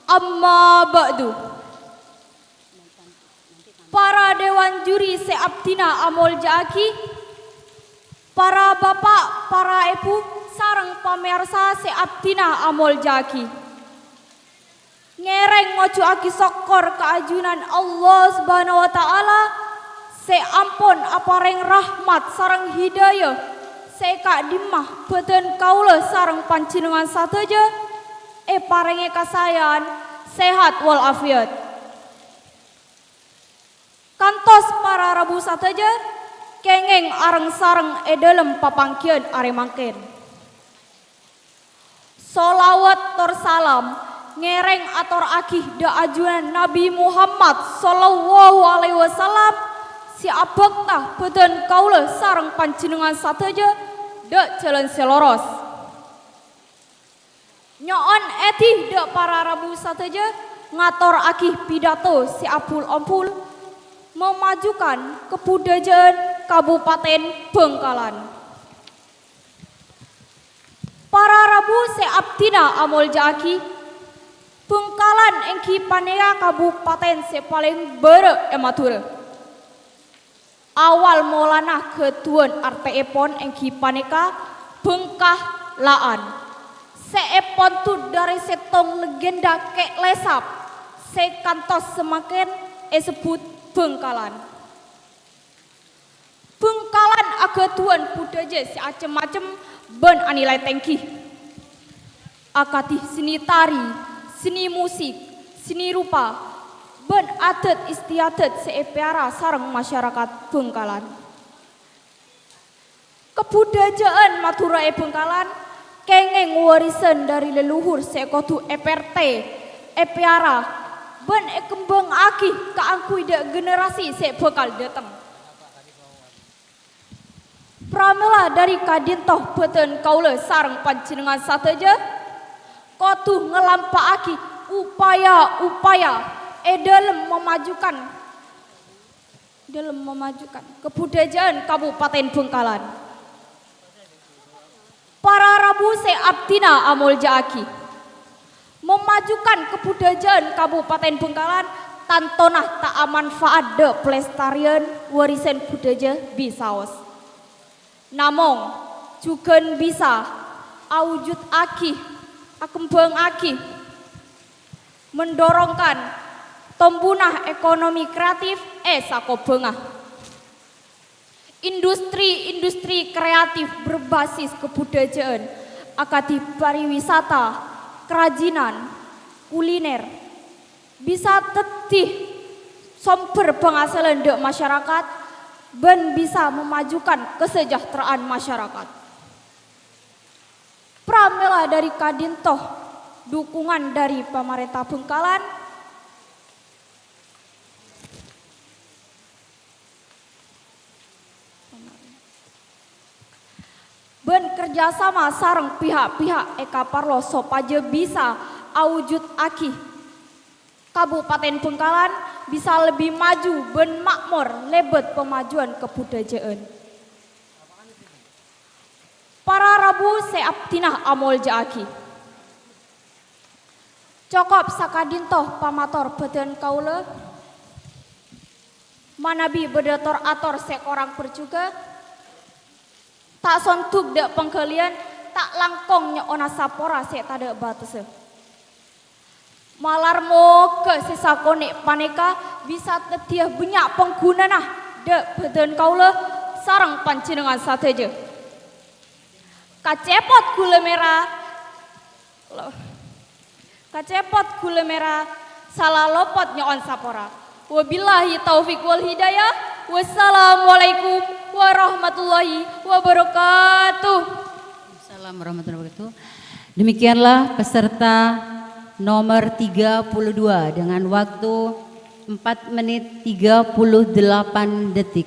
Amma ba'du. Para dewan juri sè abdhina amolja'aghi, para bapa', para èbhu, sareng pamèyarsa sè abdhina amolja'aghi. Ngèrèng ngojuwaghi sokkor ka ajunan Allah Subhanahu wa Ta'ala sè ampon aparèng rahmat sareng hidayah sè ka'dimma bâdân kaulâ sareng panjhennengngan sadhâjâ èparèngè kasaèyan, sehat wal afiat. Kantos para rabu sadhâjâ kèngèng areng-sareng è dhâlem papangghiyân arè mangkèn. Sholawat tor salam Ngèrèng atorraghi dhâ' ajunan Nabbhi Muhammad sallallahu alaihi wasallam sè abhâkta bhâdhân kaulâ sareng panjhennengngan sadhâjâ dhâ' jhâlân sè loros. Nyo'on èdhi dhâ' para rabu sadhâjâ ngatorraghi pidato sè abhul-ombhul mamajukan kabudhâjâ'ân Kabupaten Bhângkalan. Para rabu sè abdhina amolja'aghi, Bhângkalan èngghi panèka kabupaten sè palèng bârâ' è Madhurâ. Awal molana ghâdhuwân artèèpon èngghi panèka Bhângkalaan, sè èpondhut dhâri sèttong legenda kè' lèsap sè kantos samangkèn èsebbhut Bhângkalan. Bhângkalan aghâdhuwân budhâjâ sè acem-macem bân anilai tèngghi, akadhi seni tari, seni musik, seni rupa, bân adat istiadat sè èpèyara sareng masyarakat Bhângkalan. Kabudhâjâ'ân Madhurâ è Bhângkalan kèngèng warisan dhâri leluhur sè kodhu èpèrtè, èpèyara, bân èkembhângaghi kaangghuy dhâ' generasi sè bhâkal dhâteng. Pramèla dhâri ka'dinto bhâdhân kaulâ sareng panjhennengngan sadhâjâ kodhu ngalampa'aghi upaya-upaya è dhâlem mamajukan, dhâlem mamajukan kabudhâjâ'ân Kabupaten Bhângkalan. Para rabu sè abdhina amolja'aghi. Mamajukan kabudhâjâ'ân Kabupaten Bhângkalan tantona ta' amanfa'at dhâ' palestarèyan warisan budhâjâ bisaos. Namong, jhughân bisa awujudaghi, akembhângaghi, mendorongkan tombuna ekonomi kreatif è sakobhângnga. Industri-industri kreatif berbasis kabudhâjâ'ân akadhi pariwisata, karajinan, kuliner, bisa dhâddhi sombher pangaselan dhâ' masyarakat bân bisa mamajukan kasejahteraan masyarakat. Pramèla dhâri ka'dinto dhukungan dhâri pamarènta Bhângkalan, bân kerjasama sareng pihak-pihak èkaparlo sopajâ bisa awujudaghi Kabupaten Bhângkalan bisa lebbi maju bân makmor lèbât pamajuan kabudhâjâ'ân. Para rabu sè abdhina amolja'aghi. Cokop saka'dinto pamator bhâdhân kaulâ. Manabi bâdâ tor-ator sè korang parjhughâ, ta' sondhuk dhâ' pangghâliyân, ta' langkong nyo'ona sapora sè tadhâ' batessa. Malar moghâ sè sakonè' panèka bisa dhâddhiyâ bânnya' pangghunana dhâ' bhâdhân kaulâ sareng panjhennengngan sadhâjâ. Kacepot ghulâ mèra. Lo-, kacepot ghulâ mèra, sala lopot nyo'on sapora. Wabillahi taufik wal hidayah. Wassalamualaikum warahmatullahi wabarakatuh. Waalaikumsalam warahmatullahi wabarakatuh. Demikianlah peserta nomor tiga puluh dua dengan waktu empat menit tiga puluh delapan detik.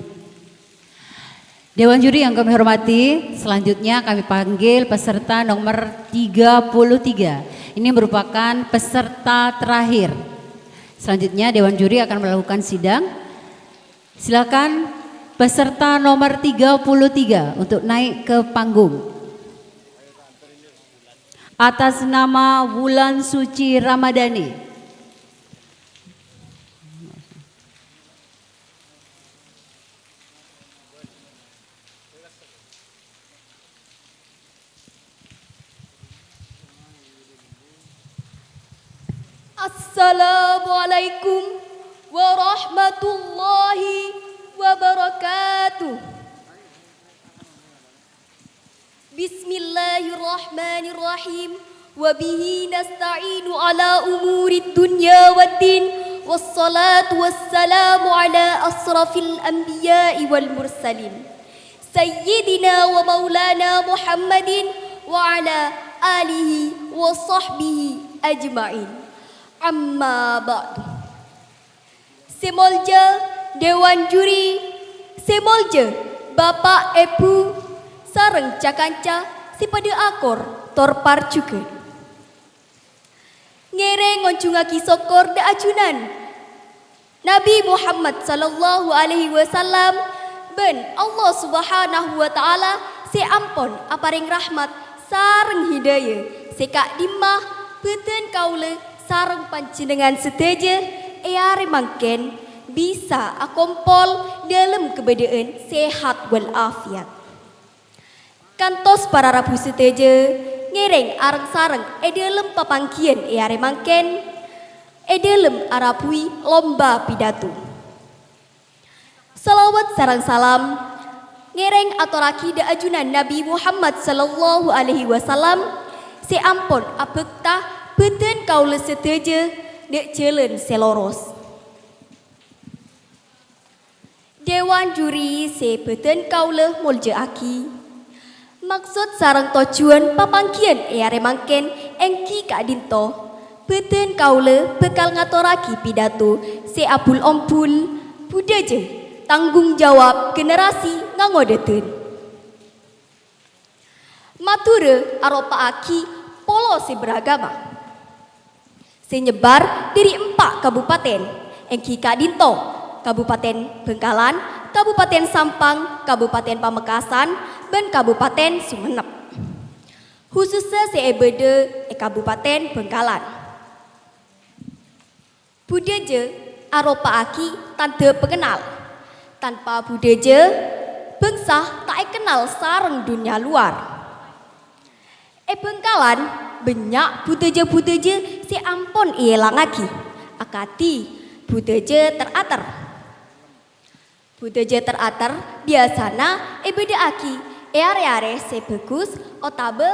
Dewan juri yang kami hormati, selanjutnya kami panggil peserta nomor tiga puluh tiga. Ini merupakan peserta terakhir. Selanjutnya, dewan juri akan melakukan sidang. Silakan peserta nomor tiga puluh tiga untuk naik ke panggung. Atas nama Wulan Suci Ramadhani. Assalamualaikum warahmatullahi wabarakatuh. Bismillahirrahmanirrahim. Wa bihi nasta'inu ala umurid dunya waddin. Wassalatu wassalamu ala asrafil anbiya'i wal mursalin. Sayyidina wa maulana Muhammadin wa ala alihi wa sahbihi ajma'in. Amma ba'du. Sè molja dewan juri, sè molja Bapa', Èbhu, sareng ca-kanca sè padâ akor tor parjhughân. Ngèrèng ngonjhungngaghi sokkor dâ' ajunan Nabi Muhammad sallallahu alaihi wasallam bân Allah Subhanahu wa Ta'ala sè ampon aparèng rahmat sareng hidayah sè ka'dimma bâdân kaulâ sareng panjhennengngan sadhâjâ è arè mangkèn bisa akompol dâlem kabâdâ'ân sehat wal afiat. Kantos para rabu sadhâjâ ngèrèng areng-sareng è dâlem papangghiyân è arè mangkèn, è dâlem arabuwi lomba pidato. Shalawat sareng salam ngèrèng atorraghi dâ' ajunan Nabi Muhammad sallallahu alaihi wasallam sè ampon abhâkta bâdân kaulâ sadhâjâ dâ' jhâlân sè loros. Dewan juri sè bâdân kaulâ molja'aghi. Maksod sareng tojjhuwân papangghiyân è arè mangkèn èngghi ka'dinto. Bâdân kaulâ bhâkal ngatorraghi pidato sè abul-ombul, budhâjâ, tanggung jawab generasi ngangodâdhân. Madhurâ aropa'aghi polo sè beragama. Sè nyebbar dâri empa' kabupaten, èngghi ka'dinto, Kabupaten Bhângkalan, Kabupaten Sampang, Kabupaten Pamekasan, bân Kabupaten Sumenep. Husussa sè èbâdâ è Kabupaten Bhângkalan. Budhâjâ aropa'aghi tandhâ pakennal. Tanpa budhâjâ, bhângsa ta' èkennal sareng dhunnya lowar. È Bhângkalan, bânnya' budhâjâ-budhâjâ sè ampon èèlangngaghi, akadhi budhâjâ ter-ater. Budhâjâ ter-ater biyasana èbâdâ'aghi è arè-arè sè bhâghus otabâ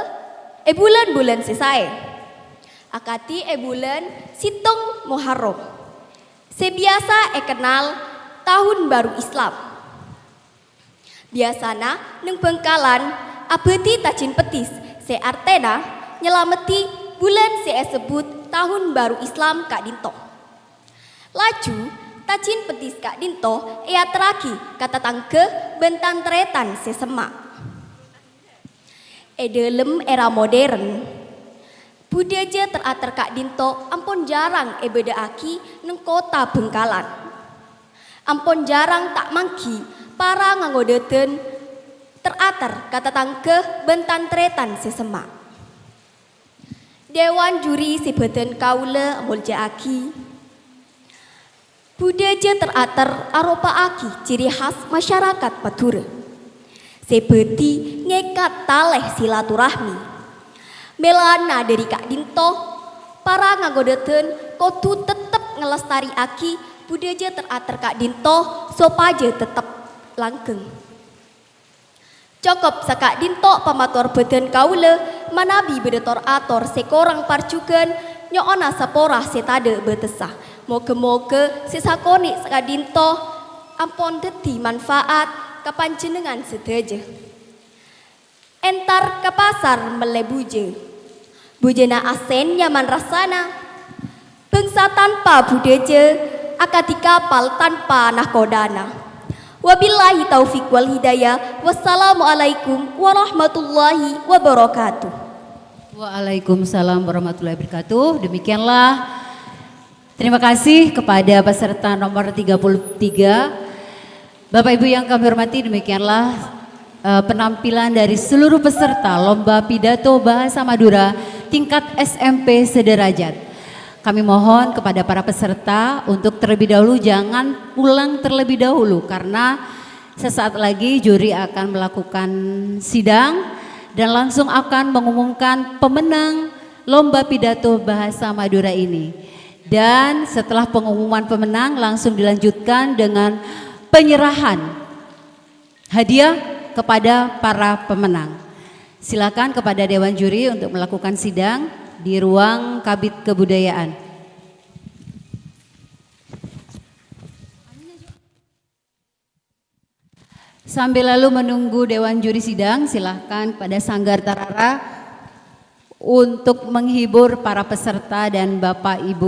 è bulân-bulân sè saè, akadhi è bulân sèttong Muharram, sè biyasa èkennal Tahun Baru Islam. Biyasana neng Bhângkalan abâdhi tajin peddhis sè artèna nyalameddhi bulân sè èsebbhut Tahun Baru Islam ka'dinto. Laju, tajin peddhis ka'dinto èaterraghi ka tatangghâ bân tan-tarètan sè semma'. È dhâlem era modern, budhâjâ ter-ater ka'dinto ampon jhârâng èbâdâ'aghi neng kottha Bhângkalan. Ampon jhârâng ta' mangghi para ngangodâdhân ter-ater ka tatangghâ bân tan-tarètan sè semma'. Dewan juri sè bâdân kaulâ molja'aghi. Budhâjâ ter-ater aropa'aghi ciri khas masyarakat Madhurâ. Sè bâdhi ngèkat talè silaturahmi. Mèlana dhâri ka'dinto, para ngangodâdhân kodhu tettep ngalestarèyaghi budhâjâ ter-ater ka'dinto sopajâ tettep langgeng. Cokop saka'dinto pamator bâdân kaulâ, manabi bâdâ tor-ator sè korang parjhughân, nyo'ona sapora sè tadâ' bâtessa. Moghâ-moghâ sè sakonè' saka'dinto ampon dhâddhi manfaat ka panjhennengngan sadhâjâ. Entar ka pasar mellè bujâ. Bujâna asèn nyaman rassana. Bhângsa tanpa budhâjâ akadhi kapal tanpa nakodana. Wabillahi taufik wal hidayah. Wassalamualaikum warahmatullahi wabarakatuh. Waalaikumsalam warahmatullahi wabarakatuh. Demikianlah, terima kasih kepada peserta nomor tiga puluh tiga. Bapak Ibu yang kami hormati, demikianlah eh, penampilan dari seluruh peserta Lomba Pidato Bahasa Madura tingkat S M P sederajat. Kami mohon kepada para peserta untuk terlebih dahulu jangan pulang terlebih dahulu, karena sesaat lagi juri akan melakukan sidang dan langsung akan mengumumkan pemenang Lomba Pidato Bahasa Madura ini. Dan setelah pengumuman pemenang, langsung dilanjutkan dengan penyerahan hadiah kepada para pemenang. Silakan kepada Dewan Juri untuk melakukan sidang di ruang Kabid Kebudayaan. Sambil lalu menunggu Dewan Juri Sidang, silakan pada Sanggar Tarara Untuk menghibur para peserta dan Bapak Ibu